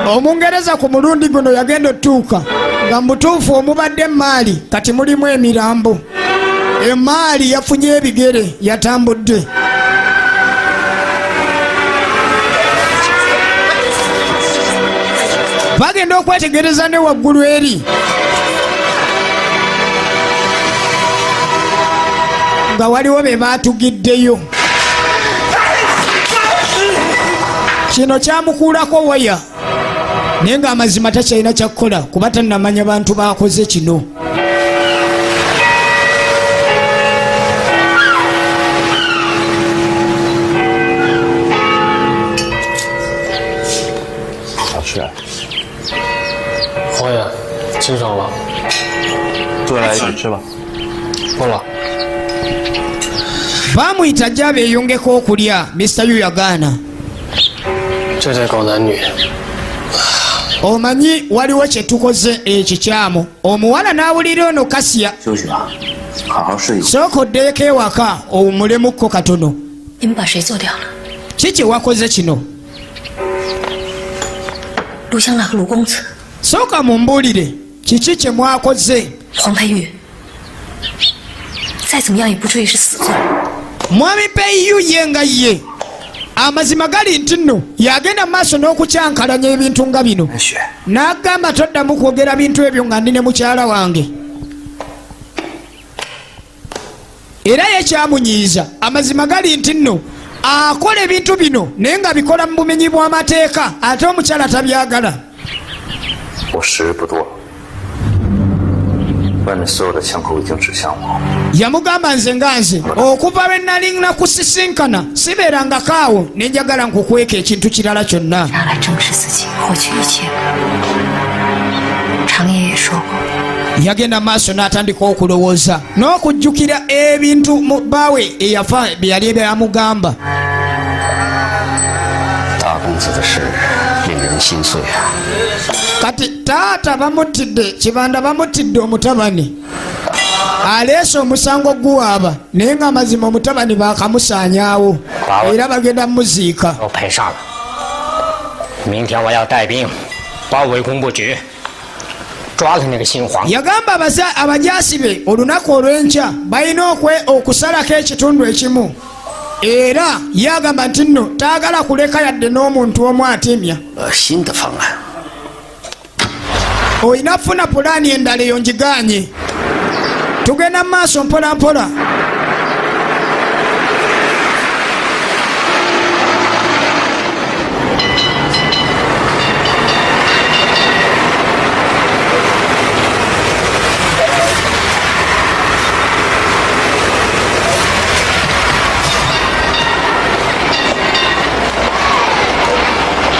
Omungereza ku mulundi guno yagenda otuuka nga mubutuufu omubadde emaali kati mulimu emirambo. Emaali yafunye ebigere, yatambudde. Bagenda okwetegereza ne waggulu eri nga waliwo be baatugiddeyo. Kino kyamukuulako waya, naye ng'amazima takyalina kyakukola kuba tannamanya bantu baakoze kino. 黄爷，清爽了，坐下来一起吃吧。不了。 Baamuyita ajja beeyongeko okulya, Mr. Yu yagaana. 这对狗男女， Omanyi waliwo kye tukoze ekikyamu. Omuwala n'awulira ono Kasiya. 休息吧，好好睡一会。 Sooka oddeeko ewaka owummulemukko katono. 你们把谁做掉了？ Ki kye wakoze kino? 陆香兰和卢公子， Sooka mumbuulire kiki kye mwakoze. 黄佩玉，再怎么样也不至于是死罪。 Mwami Peyiyu ye nga ye amazima gali nti nno yagenda mu maaso n'okukyankalanya ebintu nga bino, n'agamba toddamu kwogera bintu ebyo nga ndi ne mukyala wange. Era ye kyamunyiiza amazima gali nti nno akola ebintu bino naye nga bikola mu bumenyi bw'amateeka, ate omukyala tabyagala. 我时日不多了，外面所有的枪口已经指向我。 Yamugamba nze nga nze okuva lwe nali nakusisinkana sibeerangako awo ne njagala nkukweka ekintu kirala kyonna. 拿来证实自己，获取一切。常爷也说过， Yagenda maaso n'atandika okulowooza n'okujjukira ebintu mu bbaawe eyafa bye yali byamugamba. 大公子的事令人心碎啊！ Kati taata bamuttidde kibanda, bamuttidde omutabani, aleese omusango guwaaba, naye nga amazima omutabani baakamusaanyaawo era bagenda mumuziika. 都赔上了。明天我要带兵包围工部局，抓了那个姓黄。 Yagamba abajaasi be olunaku olw'enkya balina okusalako ekitundu ekimu, era ye agamba nti nno taagala kuleka yadde n'omuntu omu atimya. 新的方案。Olina kufuna pulaani endala, eyo ngiganye. Tugenda mu maaso mpola mpola.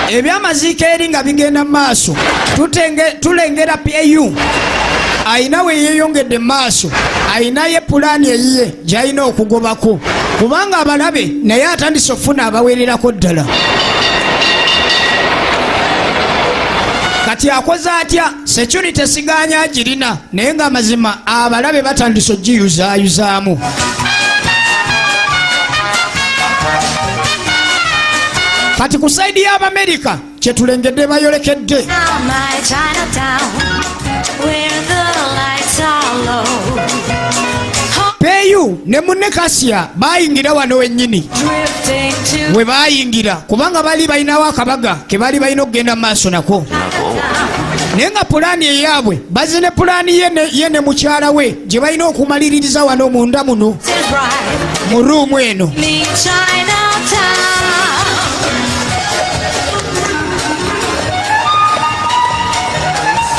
Ebyamaziika eri nga bigenda mu maaso, tulengera Pau ayina we yeeyongedde mu maaso, ayinayo pulaani eyiye gy'alina okugobako, kubanga abalabe naye atandise okufuna abawererako ddala. Kati akoze atya? Security siganya agirina, naye nga amazima abalabe batandise ogiyuzaayuzaamu. Kati ku side y'Abamerika kyetulengedde bayolekedde. My Chinatown, where the lights are low. Peyu ne munne Kasiya bayingira wano wennyini. Drifting to We bayingira kubanga bali balinawo akabaga ke baali balina okugenda mu maaso nako, naye nga pulaani eyaabwe bazine pulaani ye ne mukyala we gye balina okumaliririza wano munda muno is right. mu room eno. Me Chinatown.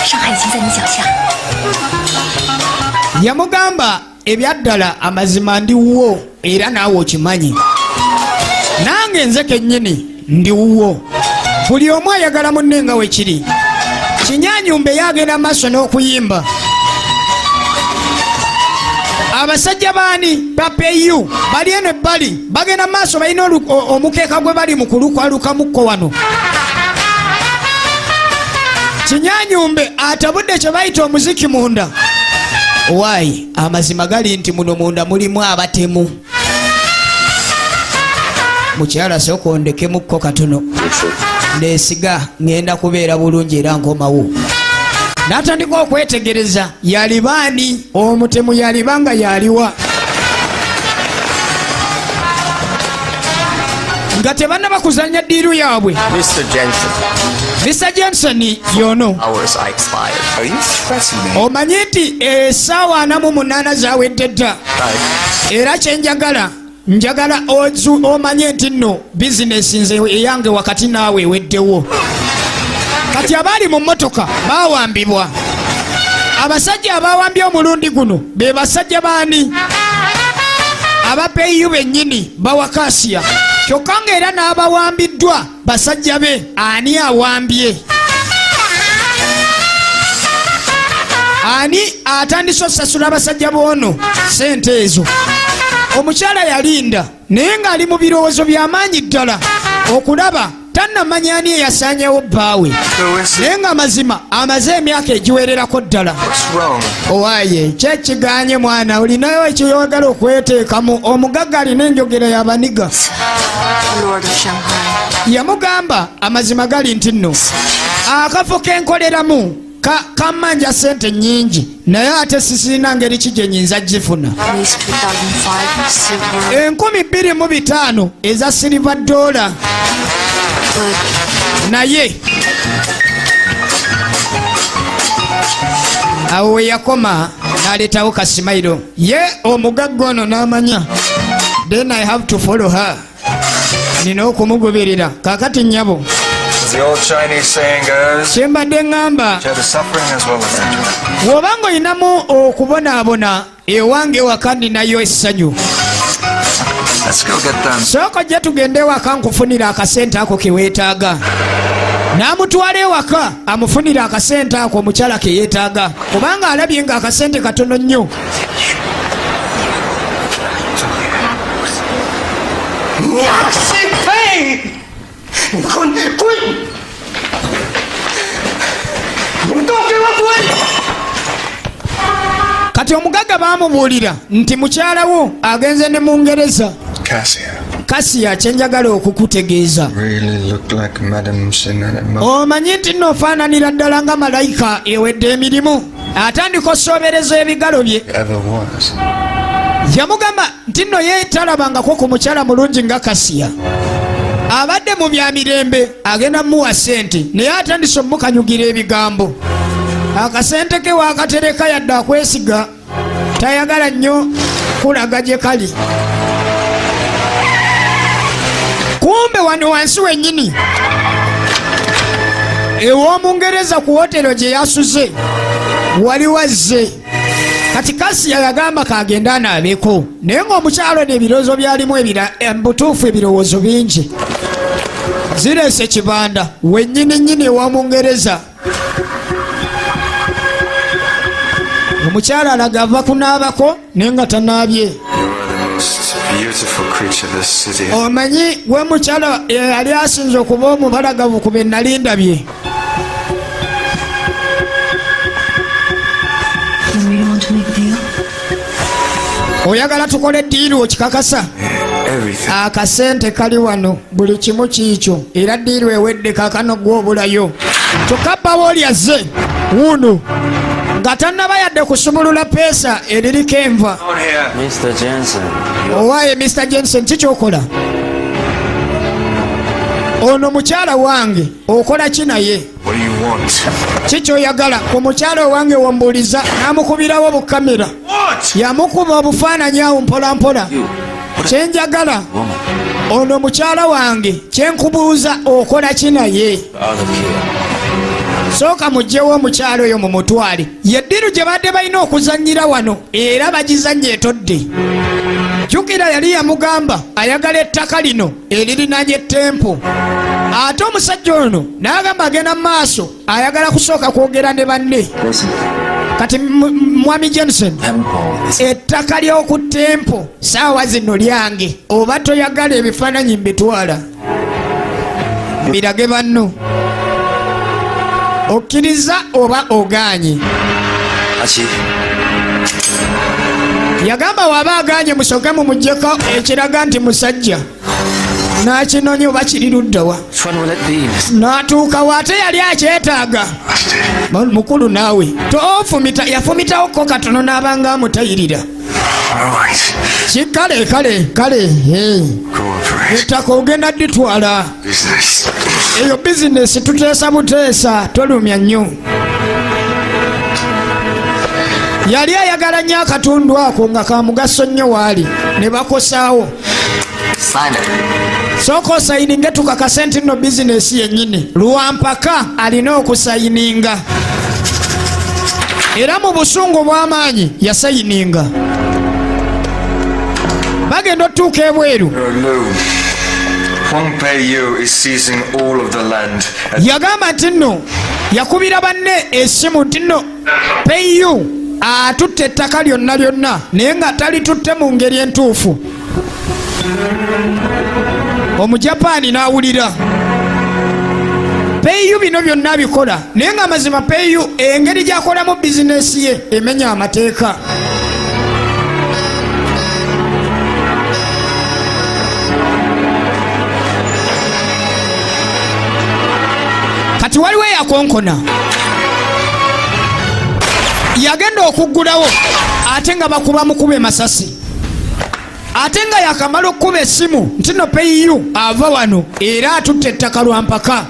上海已经在你脚下。 Yamugamba, ebyaddala amazima ndi wuwo, era naawe okimanyi, nange nze kennyini ndi wuwo. Buli omu ayagala munne nga wekiri. Kinyanyumbe yagenda maaso n'okuyimba. Abasajja baani bapeyu bali eno ebbali bagenda maaso, balina omukeeka gwe bali mu kulukwalukamukko wano. Kinyanyumbe atabudde kye bayita omuziki munda. Waayi, amazima gali nti muno munda mulimu abatemu. Mukyala, sooka ondekemukko katono, neesiga ŋŋenda kubeera bulungi era nkomawo. N'atandika okwetegereza yalibaani omutemu, yaliba nga yaliwa nga tebannaba kuzanya deal yaabwe. Mr. Jensen, Mr Jensen yono. hours are expired. Are you threatening me? Omanyi nti essaawa 48 zawedde dda, era kyenjagala njagala omanye nti nno bizinesi nze eyange wakati naawe eweddewo. Kati abaali mu mmotoka bawambibwa. Abasajja abawambye omulundi guno be basajja baani? Abapeyu bennyini bawakasiya, kyokka ng'era n'abawambiddwa basajja be. Ani awambye? Ani atandise osasula abasajja b'ono sente ezo? Omukyala yalinda, naye ng'ali mu birowoozo by'amaanyi ddala okulaba tannamanya ani eyasaanyewo bbaawe, naye nga mazima amaze emyaka egiwererako ddala. Owaaye, kyekiganye mwana, olinayo ekyoyagala okweteekamu? Omugagga alina enjogera yabaniga. Lord of Shanghai. Yamugamba, amazima gali nti nno akafo kenkoleramu kammanja sente nnyingi, naye ate sisirina ngeri ki gye nyinza gifuna. At least 2005 silver. 2005 eza silver dollar. But Naye awo we yakoma n'aleetawo kasimayiro ye omugagga ono n'amanya, then I have to follow her, nina okumugoberera. Kakati nnyabo, As the old Chinese saying goes, kyembadde ŋŋamba, share the suffering as well as the joy. Bw'oba ng'olinamu okubonaabona, ewange ewaka ninayo essanyu. Let's go get them. Sooka ojja tugende ewaka nkufunira akasente ako ke weetaaga. N'amutwala ewaka amufunira akasente ako omukyala ke yeetaaga, kubanga alabye nga akasente katono nnyo. 你是呸！你滚滚！你们都给我滚！ Kati omugagga baamubuulira nti mukyala wo agenze ne Mungereza. Cassia. Kasiya, kyenjagala okukutegeeza, Really look like Madame Sin at that moment. Omanyi nti nno ofaananira ddala nga malayika ewedde emirimu. Atandika osoobereza ebigalo bye. Ever was. Yamugamba nti nno ye talabangako ku mukyala mulungi nga Kasiya. Abadde mu bya mirembe, agenda muwa sente, naye atandise omukanyugira ebigambo. Akasente ke wakatereka yadde akwesiga tayagala nnyo kulaga gye kali. Kumbe wano wansi wennyini ew'Omungereza ku wotero gye yasuze wali wazze. Kati Kasiya yagamba kagende anaabeko, naye ng'omukyalo ono ebirowoozo byalimu ebira butuufu ebirowoozo bingi zireese kibanda wennyini nnyini ew'Omungereza. Omukyala alaga ava kunaabako naye nga tanaabye. Omanyi gwe mukyala eyali asinze okuba omubalagavu ku be nali ndabye. Oyagala tukole ddiiru okikakasa? Akasente kali wano, buli kimu kiikyo, era ddiiru ewedde kakano gwobulayo. Kyokka bbawooli azze wuuno nga tannaba yadde kusumulula peesa eririko enva. Owaaye Mr Jensen, kikyokola ono mukyala wange okola ki naye? Kikyoyagala ku mukyala owange wombuuliza? N'amukubirawo bukamera, yamukuba obufaananyi awo mpolampola. Kyenjagala ono mukyala wange, kyenkubuuza okola ki naye? Sooka mugyewo omukyala oyo mumutwale. Yeddiru gye badde balina okuzannyira wano era bagizannya etodde. Jjukira yali yamugamba ayagala ettaka lino eririnanye tempo, ate omusajja ono n'agamba agenda mu maaso ayagala kusooka kwogera ne banne. Kati mwami Jensen, ettaka ly'oku tempo saawa zino lyange, oba toyagala ebifaananyi mbitwala birage banno, okkiriza oba ogaanye. Yagamba waba aganye musooke mumugyeko ekiraga nti musajja, n'akinonya oba kiri luddawa n'atuukawo, ate yali akyetaaga. Mukulu naawe tofumita. Yafumitawoko katono n'abanga amutayirira. Kale kale kale, ettaka ogenda dditwala, eyo bizinesi tuteesa buteesa, tolumya nnyo. Yali ayagala nnyo akatundu ako nga ka mugaso nnyo waali ne bakosaawo. Sooka osayininge tukakase nti nno bizinesi yennyini. Lwampaka alina okusayininga, era mu busungu bw'amaanyi yasayininga. Bagenda otutuuka ebweru. Yagamba nti nno yakubira banne essimu nti nno Peyu atutte ettaka lyonna lyonna, naye nga talitutte mu ngeri entuufu. Omujapaani n'awulira Peyu bino byonna abikola, naye nga amazima Peyu engeri gy'akolamu bizinesi ye emenya amateeka. Kati waliwo eyakonkona, yagenda okuggulawo ate nga bakuba mukube masasi, ate nga yakamala okukuba essimu nti no Peyu ava wano era atutte ettaka lwa mpaka.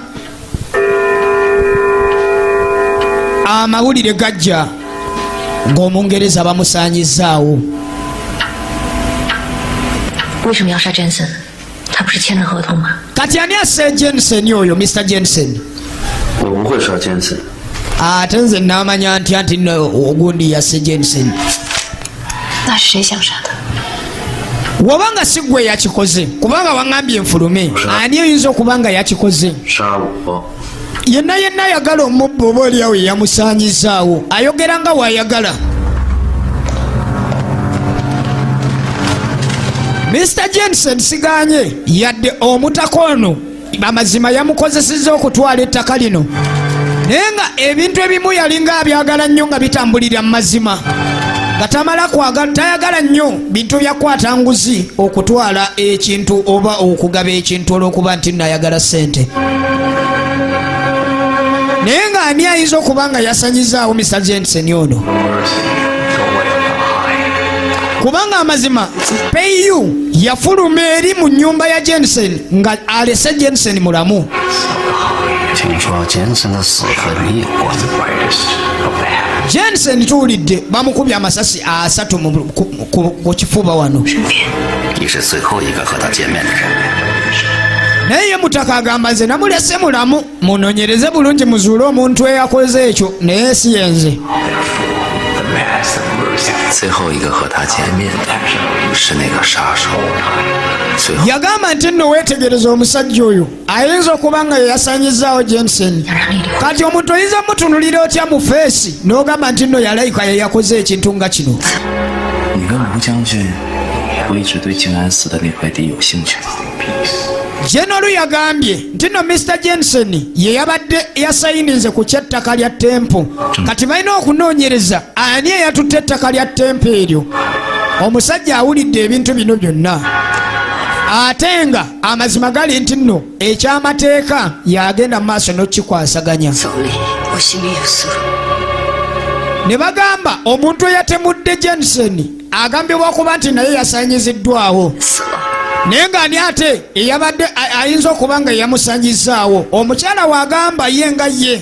Amawulire gajja ng'Omungereza bamusaanyizaawo. 为什么要杀 Jensen？他不是签了合同吗？ Kati ani asse Jensen oyo, Mr Jensen? 我不会杀 Jensen。 Ate nze namanya ntya nti no ogundi yasse Jensen? 那是谁想杀的？ Wabanga si gwe yakikoze, kubanga waŋŋambye nfulume, ani oyinza okuba nga yakikoze? 杀我。 Yenna yenna ayagala omubba oba oliawo yeyamusaanyizaawo, ayogera nga wayagala. Mr Jensen siganye yadde omutaka ono amazima yamukozesezza okutwala ettaka lino, naye nga ebintu ebimu yalinga abyagala nnyo nga bitambulira mu mazima, nga tamala kwagala, tayagala nnyo bintu byakwata nguzi okutwala ekintu oba okugaba ekintu olw'okuba nti nayagala ssente. Naye nga ani ayinza okuba nga yasanyizaawo Mr Jensen ono? Kubanga amazima Peyu yafuluma eri mu nnyumba ya Jensen nga alese Jensen mulamu. 听说简森的死和你有关。 Jensen tuwulidde bamukubye amasasi asatu ku kifuba wano. 你是最后一个和他见面的人。 Naye ye mutaka agamba nze namulese mulamu, munonyereze bulungi muzuule omuntu eyakoze ekyo, naye si yenze. 最后一个和他见面的是那个杀手。最后 Yagamba nti nno weetegereza omusajja oyo ayinza okuba nga yeyasanyizaawo Jensen. Kati omuntu oyinza mutunulira otya mu feesi n'ogamba nti nno yalayika yeyakoze ekintu nga kino? 你跟吴将军不一直对静安寺的那块地有兴趣吗？ Genolu yagambye nti nno Mr Jensen ye yabadde yasayininze ku kyettaka lya tempo. Kati balina okunoonyereza ani eyatutte ettaka lya tempo eryo. Omusajja awulidde ebintu bino byonna, ate nga amazima gali nti nno ekyamateeka yagenda mu maaso n'okukikwasaganya. 总理，我心里有数。 Ne bagamba omuntu eyatemudde Jensen agambibwa okuba nti naye yasanyiziddwawo, naye nga ani ate eyabadde ayinza okuba nga yamusanyizaawo? Omukyala waagamba ye nga ye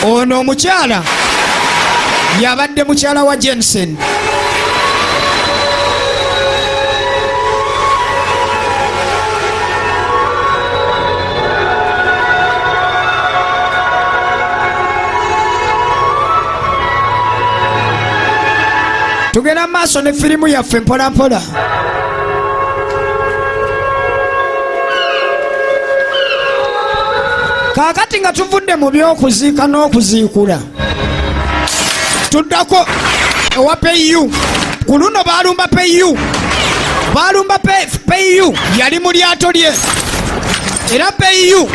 ono omukyala yabadde mukyala wa Jensen. Tugenda mu maaso ne firimu yaffe mpolampola. Kaakati nga tuvudde mu by'okuziika n'okuziikula, tuddako ewa Peyu. Ku luno baalumba Peyu, baalumba Peyu yali mu lyato lye, era Peyu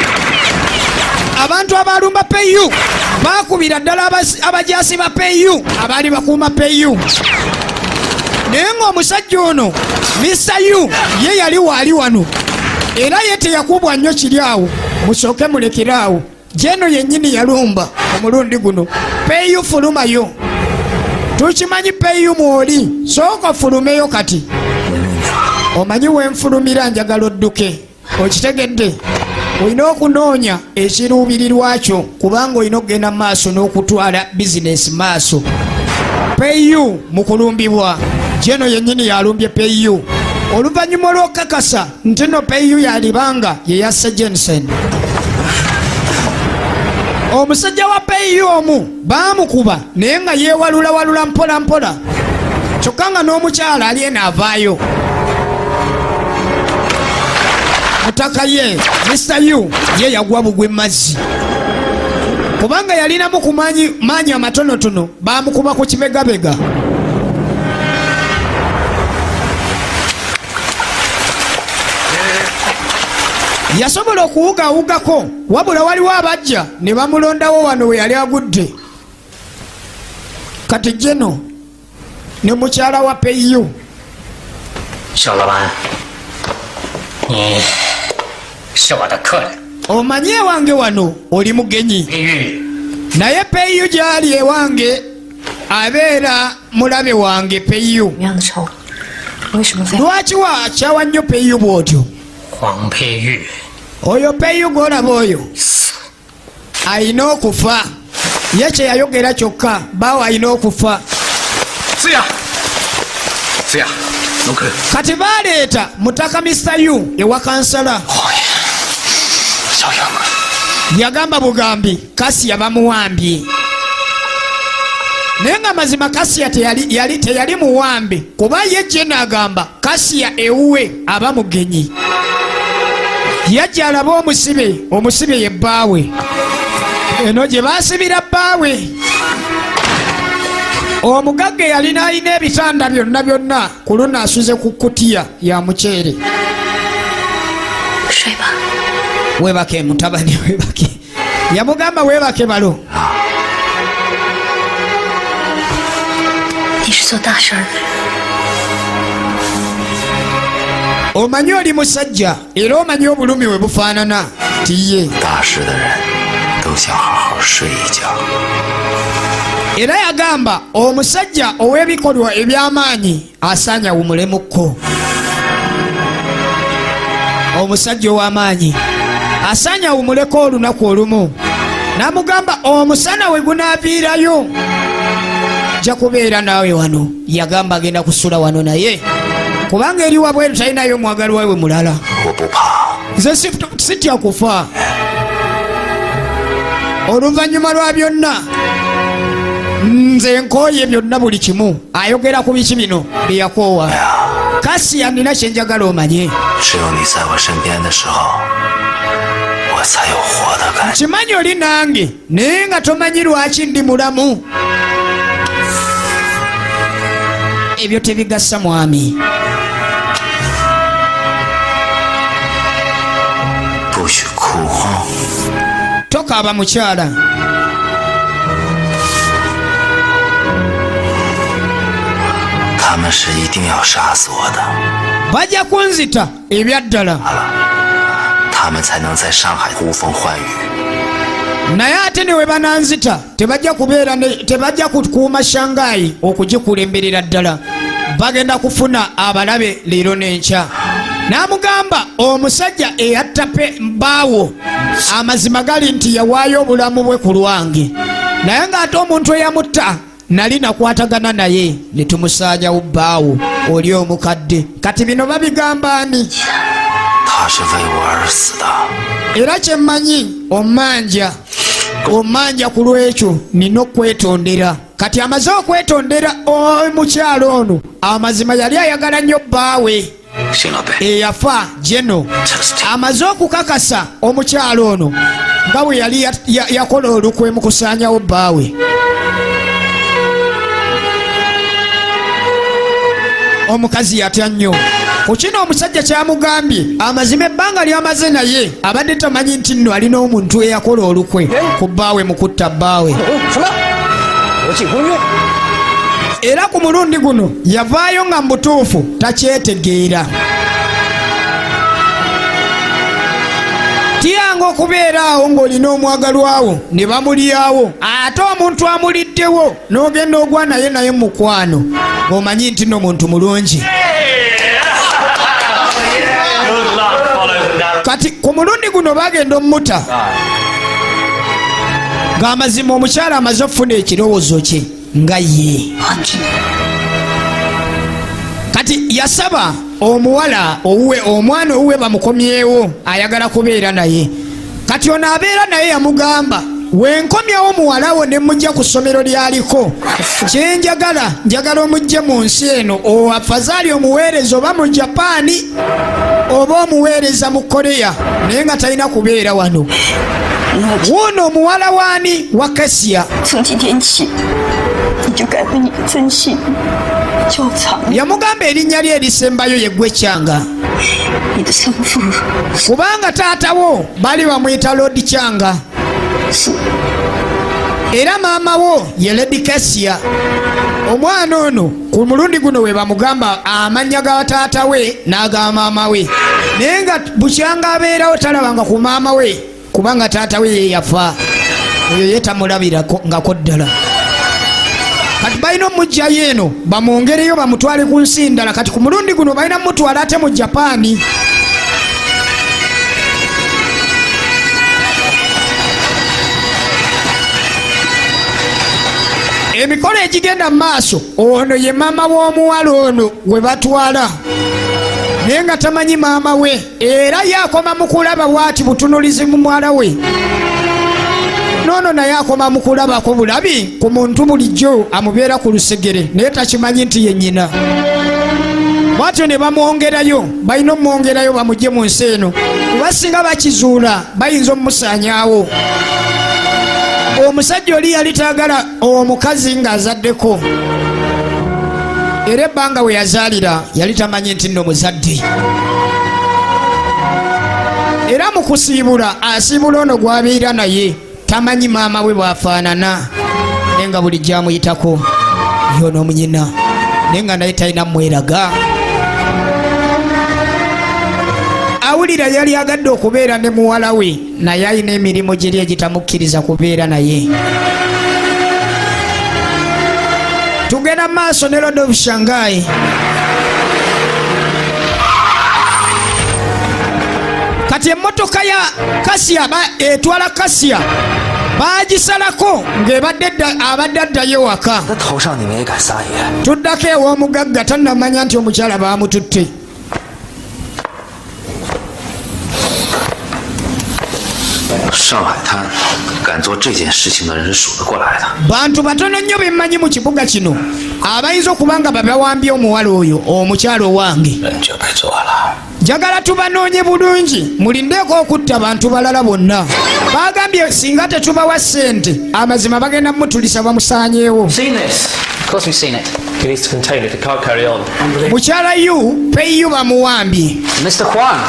abantu abaalumba Peyu baakubira ddala abajaasi ba Peyu abaali bakuuma Peyu. Naye ng'omusajja ono Mr U ye yali waali wano, era ye teyakubwa nnyo kiri awo. Musooke mulekere awo, jeno yennyini yalumba omulundi guno. Peyu fulumayo, tukimanyi Peyu mwoli, sooka fulumeyo kati. Omanyi wenfulumira njagala odduke, okitegedde? Olina okunoonya ekiruubirirwa kyo, kubanga olina okugenda mu maaso n'okutwala bizinesi maaso. Peyu mu kulumbibwa, jeno yennyini yalumbye Peyu oluvannyuma olw'okukakasa nti no Peyu yalibanga ye yasse Jensen. Omusajja wa Peyu omu baamukuba naye nga yeewalulawalula mpola mpola, kyokka nga n'omukyala ali eno avaayo. Mutaka ye Mr U ye yagwa bugwe mazzi, kubanga yalinamu ku maanyi amatonotono, baamukuba ku kibegabega. Yasobola okuwugawugako, wabula waliwo abajja ne bamulondawo wano we yali agudde. Kati jeno ne mukyala wa Peyu. 小老板，你是我的客人。 Omanyi ewange wano oli mugenyi, 佩玉， naye Peyu gyali ewange abeera mulabe wange Peyu. 什么样的仇？为什么非 Lwaki wakyawa nnyo Peyu bw'otyo? 黄佩玉， Oyo Peyu gw'olaba oyo alina okufa. Ye kye yayogera kyokka, baawe alina okufa. 四爷，四爷，侬看， Kati baleeta mutaka Mr U ewa kansala. 小杨啊， Yagamba bugambi Kasiya bamuwambye, naye nga mazima Kasiya teyali muwambe, kuba ye jena agamba Kasiya ewuwe aba mugenyi. Yajja alabe omusibe, omusibe ye bbaawe, eno gye baasibira bbaawe. Omugagga eyalina alina ebitanda byonna byonna, ku luno asuze ku kutiya ya muceere. 睡吧？ Weebake mutabani, weebake, yamugamba weebake balo. 你是做大事儿的人， Omanyi oli musajja era omanyi obulumi bwe bufaanana tiye. 大事的人都想好好睡一觉。 Era yagamba omusajja ow'ebikolwa eby'amaanyi asaanye awumulemukko. Omusajja ow'amaanyi Asaanye awumuleko olunaku olumu. N'amugamba omusana we gunaaviirayo nja kubeera naawe wano. Yagamba agenda kusula wano naye kubanga eri wabweru talinayo omwagalwa we mulala. Nze sitya kufa. Oluvannyuma lwa byonna nze nkooye byonna buli kimu. Ayogera ku biki bino bye yakoowa. Kasiya, nina kye njagala omanye. 只有你在我身边的时候，我才有活的感觉。 Kimanyi oli nange naye nga tomanyi lwaki ndi mulamu. Ebyo tebigasa mwami. 不许哭哦！ Tokaaba mukyala. 他们是一定要杀死我的， Bajja kunzita ebyaddala. 他们才能在上海呼风唤雨。 Naye ate ne we bananzita tebajja kubeera tebajja kukuuma Shangayi okugikulemberera ddala. Bagenda kufuna abalabe leero n'enkya. N'amugamba omusajja eyatta pe mbaawo, amazima gali nti yawaayo obulamu bwe ku lwange, naye ng'ate omuntu eyamutta nali nakwatagana naye ne tumusaanyawo bbaawo oli omukadde. Kati bino babigamba ani? 他是为我而死的。 Era kyemmanyi omanja omanja ku lwekyo nina okwetondera. Kati amaze okwetondera omukyalo ono, amazima yali ayagala nnyo bbaawe 邢老贝， eyafa jeno. Amaze okukakasa omukyalo ono nga bwe yali yakola olukwe mu kusaanyawo bbaawe. Omukazi yatya nnyo ku kino omusajja kyamugambye. Amazima ebbanga lyamaze naye abadde tamanyi nti nno alina omuntu eyakola olukwe ku bbaawe mu kutta bbaawe. 什么？国际公约？ Era ku mulundi guno yavaayo nga mu butuufu takyetegeera. Tiyanga okubeera awo ng'olina omwagalwawo ne bamulyawo, ate omuntu amuliddewo n'ogenda ogwa naye naye mukwano ng'omanyi nti no muntu mulungi. Kati ku mulundi guno bagenda ommuta ng'amazima omukyala amaze okufuna ekirowoozo kye nga ye. Kati yasaba omuwala owuwe, omwana owuwe bamukomyewo, ayagala kubeera naye. Kati ono abeera naye yamugamba, wenkomyawo muwala wo ne mujja ku ssomero lyaliko, kyenjagala njagala omujje mu nsi eno, oafazaali omuweereza oba mu Japaani oba omuweereza mu Korea, naye nga talina kubeera wano. Wuuno omuwala waani wa Kesiya. 从今天起，你就改回你的真姓，叫长。 Yamugamba erinnya lye erisembayo ye ggwe Kyanga. 你的生父 Kubanga taata wo baali bamuyita Lord Kyanga, era maama wo ye Lady Kesia. Omwana ono ku mulundi guno we bamugamba amannya ga taata we n'aga maama we, naye nga bukyanga abeerawo talabanga ku maama we kubanga taata we ye yafa, oyo ye tamulabirako ngako ddala. Kati balina omugjayo eno bamwongereyo bamutwale ku nsi ndala. Kati ku mulundi guno balina mutwala ate mu Japaani. Emikolo egigenda mu maaso, ono ye maama w'omuwala ono we batwala, naye nga tamanyi maama we, era ye akoma mu kulaba bwati butunulizi mu muwala we noono, naye akoma mu kulabako bulabi ku muntu bulijjo amubeera ku lusegere, naye takimanyi nti ye nnyina. Bwatyo ne bamwongerayo, balina omwongerayo bamugye mu nsi eno, kuba singa bakizuula bayinza omumusaanyaawo. Omusajja oli yali taagala omukazi ng'azaddeko, era ebbanga we yazaalira yali tamanyi nti nno muzadde. Era mu kusiibula asiibula ono gw'abeera naye tamanyi maama we bw'afaanana, naye nga bulijjo amuyitako yono omunyina, naye nga naye talina mweraga. Awulira yali agadde okubeera ne muwala we, naye alina emirimu giri egitamukkiriza kubeera naye. Tugenda mu maaso ne Lord of Shanghai. Kati emmotoka ya Kasiya etwala Kasiya baagisalako ng'ebadde abadde addayo waka. Tuddako ew'omugagga, tannamanya nti omukyala baamututte. Bantu batono nnyo bemmanyi mu kibuga kino abayinza okuba nga babawambye omuwala oyo, omukyala owange. Njagala tubanoonye bulungi, mulindeeko okutta bantu balala bonna. Bagambye singa tetubawa ssente, amazima bagenda mutulisa bamusaanyeewo. Mukyala yu peyu bamuwambye. Mr. Huang,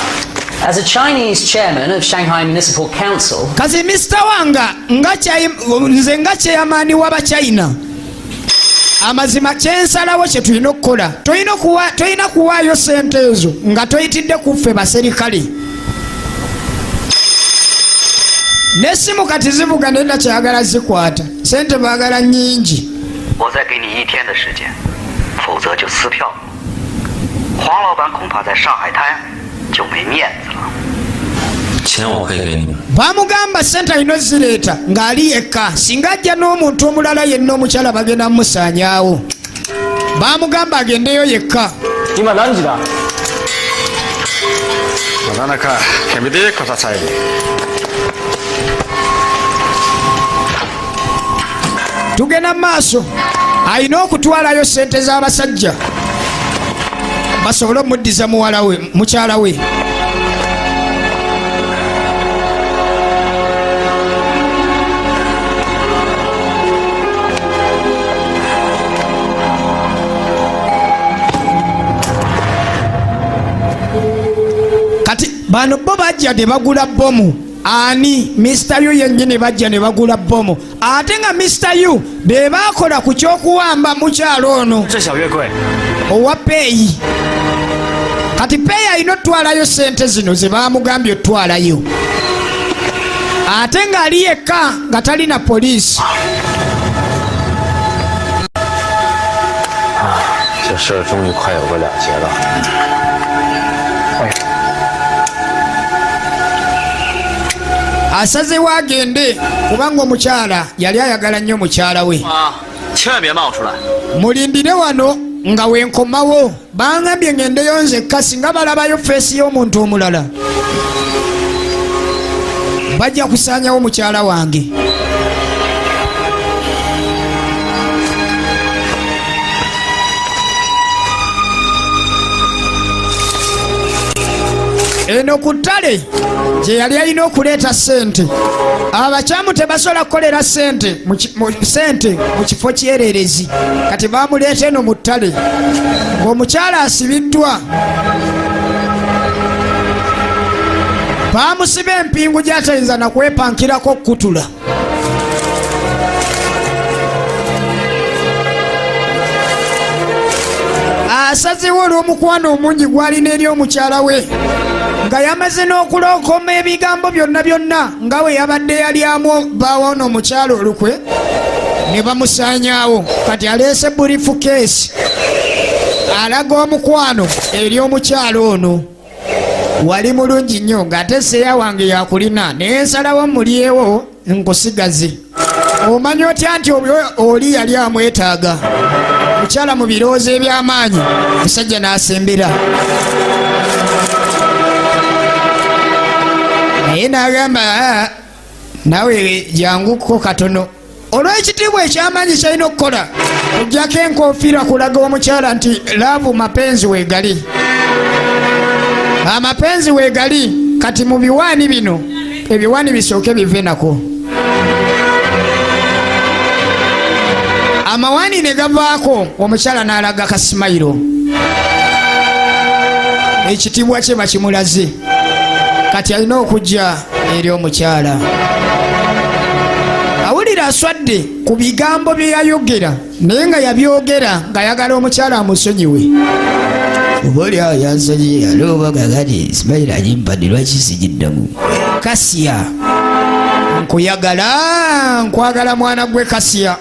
as a Chinese chairman of Shanghai Municipal Council, Kazi Mr. Wanga, nze nga chairman w'Abachina, amazima kyensalawo kye tulina okukola, tolina kuwaayo ssente ezo nga toyitidde ku ffe baserikale. N'essimu kati zivuga naye nakyayagala zikwata, ssente baagala nnyingi. 我再给你一天的时间，否则就撕票。黄老板恐怕在上海滩就没面子了。钱我可以给你们。 Bamugamba ssente alina ozireeta ng'ali yekka, singa ajja n'omuntu omulala yenna omukyala bagenda mumusaanyaawo. Bamugamba agendeyo yekka. 你们哪几的？我那看，看没得可啥菜。 Tugenda mu maaso, alina okutwalayo ssente z'abasajja basobole omuddiza muwala we, mukyala we. Kati bano bo bajja ne bagula bbomu. Ani Mr. Yu yennyini bajja ne bagula bbomu, ate nga Mr. Yu be baakola ku ky'okuwamba mukyalo ono owa peeyi. Kati peeyi alina otwalayo ssente zino ze baamugambye otwalayo, ate ng'ali yekka nga talina poliisi. 这事儿终于快有个了结了。 Asazeewo agende kubanga omukyala yali ayagala nnyo mukyala we. 千万别冒出来。 Mulindire wano nga wenkomawo, bangambye ngendeyo nzekka, singa balabayo feesi y'omuntu omulala bajja kusaanyawo mukyala wange. Eno ku ttale gye yali alina okuleeta ssente. Abakyamu tebasobola kukolera ssente ssente mu kifo kyererezi. Kati bamuleeta eno mu ttale ng'omukyala asibiddwa, bamusiba empingu gy'atayinza na kwepankirako okukutula. Asazeewo olw'omukwano omungi gw'alina eri omukyala we, nga yamaze n'okulokoma ebigambo byonna byonna nga bwe yabadde yalyamu baawo omukyala olukwe ne bamusaanyaawo. Kati aleese briefcase alaga omukwano eri omukyala ono. Wali mulungi nnyo ng'ate seeya wange yakulina, naye nsalawo mulyewo nkusigaze. Omanyi otya nti oli yali amwetaaga? Mukyala mu birowoozo eby'amaanyi, musajja n'asembera naye n'agamba, naawe janguko katono. Olw'ekitiibwa eky'amaanyi kyalina okukola, ojjako enkofiira kulaga omukyala nti love mapenzi weegali, amapenzi weegali. Kati mu biwaani bino, ebiwaani bisooke bive nako, amawaani ne gavaako, omukyala n'alaga kasimayiro, ekitiibwa kye bakimulaze. Kati alina okujja eri omukyala, awulira aswadde ku bigambo bye yayogera, naye nga yabyogera ng'ayagala omukyala amusonyiwe. Oba oli awo yansonyiye, ate oba kakati simayiro agimpadde, lwaki sigiddamu? Kasiya, nkuyagala, nkwagala mwana gwe Kasiya.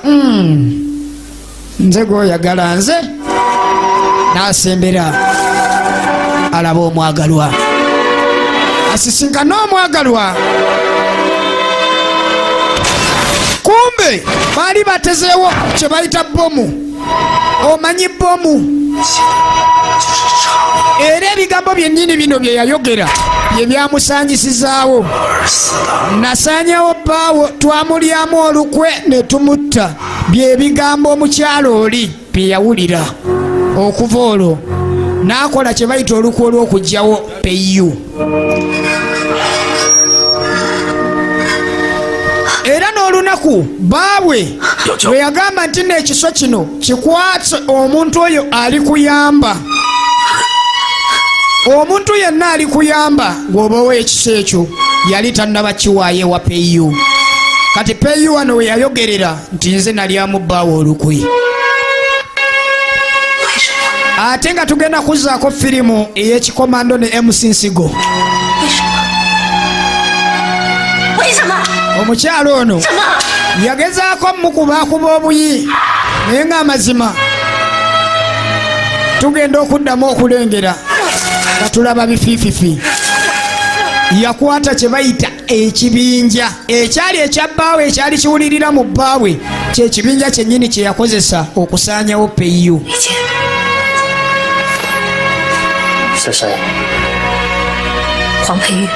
Nze gwoyagala nze. N'asembera alaba omwagalwa. Asisinkane omwagalwa. Kumbe baali batezeewo kye bayita bbomu. Omanyi bbomu? Era ebigambo byennyini bino bye yayogera bye byamusanyisizaawo. Nasaanyawo bbaawo, twamulyamu olukwe ne tumutta. Bye bigambo omukyalo oli bye yawulira. Okuva olwo n'akola kye bayita olukwe olw'okuggyawo Peyu. Era n'olunaku baabwe lwe yagamba nti nno ekiso kino kikwate omuntu oyo alikuyamba, omuntu yenna alikuyamba gw'oba owa ekiso ekyo, yali tannaba kiwaayo ewa Peyu. Kati Peyu wano we yayogerera nti nze nalyamu bbaawe olukwe. Ate nga tugenda kuzzaako firimu ey'ekikomando ne MC Nsigo. Omukyalo ono yagezaako mukubaakuba obuyi, naye ng'amazima tugenda okuddamu okulengera nga tulaba bifiififi. Yakwata kye bayita ekibinja ekyali ekya bbaawe, ekyali kiwulirira mu bbaawe, kyekibinja kyennyini kye yakozesa okusaanyawo Peyu. 是谁？黄培玉，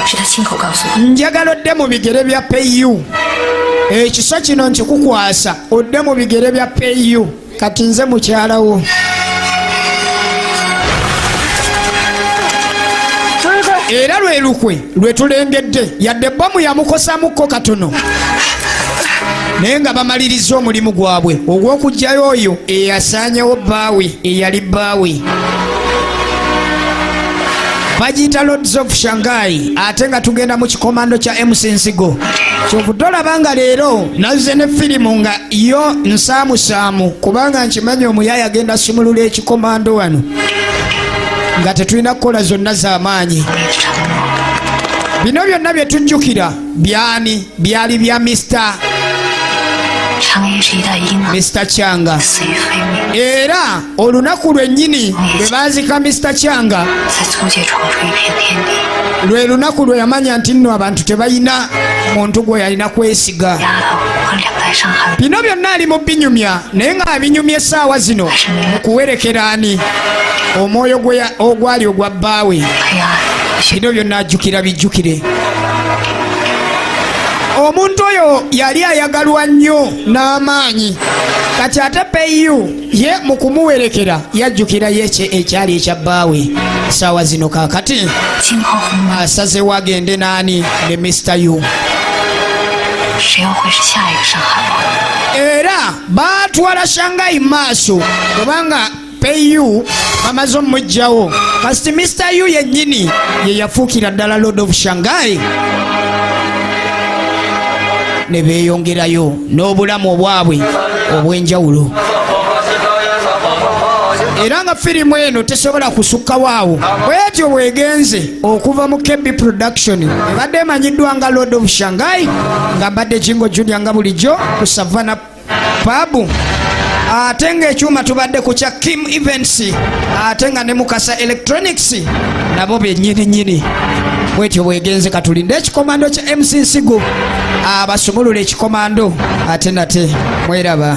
是他亲口告诉我。 Njagala odde mu bigere bya Peyu. Ekiso kino nkikukwasa odde mu bigere bya Peyu. Kati nze mukyalawo. Era lwe lukwe lwe tulengedde, yadde bomu yamukosamukko katono, naye nga bamaliriza omulimu gwabwe ogw'okuggyayo oyo eyasaanyewo bbaawe, eyali bbaawe. Bagiyita Lords of Shanghai, ate nga tugenda mu kikomando kya MC Nsigo. Kyovudde olaba nga leero nazze ne firimu nga yo nsaamusaamu, kubanga nkimanyi omuyaaya agenda sumulula ekikomando wano nga tetulina kukola zonna z'amaanyi. Bino byonna bye tujjukira byani? Byali bya Mr. 长夜是一代婴儿 Mr. Changa. 死于非命， Era olunaku lwennyini lwe baazika Mr. Changa 在租界闯出一片天地。 lwe lunaku lwe yamanya nti nno abantu tebalina muntu gwe yalina kwesiga. 丫头和两代伤寒 Bino byonna ali mu binyumya, naye ng'abinyumya essaawa zino mu kuwerekera ani omwoyo gwe ogwali ogwa bbaawe. 黑暗， Bino byonna ajjukira bijjukire. Omuntu oyo yali ayagalwa nnyo n'amaanyi. Kati ate Peyu ye mu kumuwerekera yajjukira ye ekyali ekya bbaawe. Essaawa zino kaakati 今后红门 asazewo agende n'ani ne Mr. U. 谁又会是下一个上海王？ Era baatwala Shanghai maaso, kubanga Peyu bamaze omugjawo. Kasiti Mr. U yennyini ye yafuukira ddala Lord of Shanghai, ne beeyongerayo n'obulamu obwabwe obw'enjawulo. Era nga firimu eno tesobola kusukkawo awo, bwetyo bwegenze okuva mu KB Production, ebadde emanyiddwa nga Lord of Shanghai, nga mbadde Jingo Junior nga bulijjo ku Savannah Pub, ate ng'ekyuma tubadde ku kya Kim Events, ate nga ne Mukasa Electronics nabo bennyini nnyini. Bwetyo bwegenze. Katulinde ekikomando kya MC Nsigo abasumulula ekikomando, ate nate mweraba.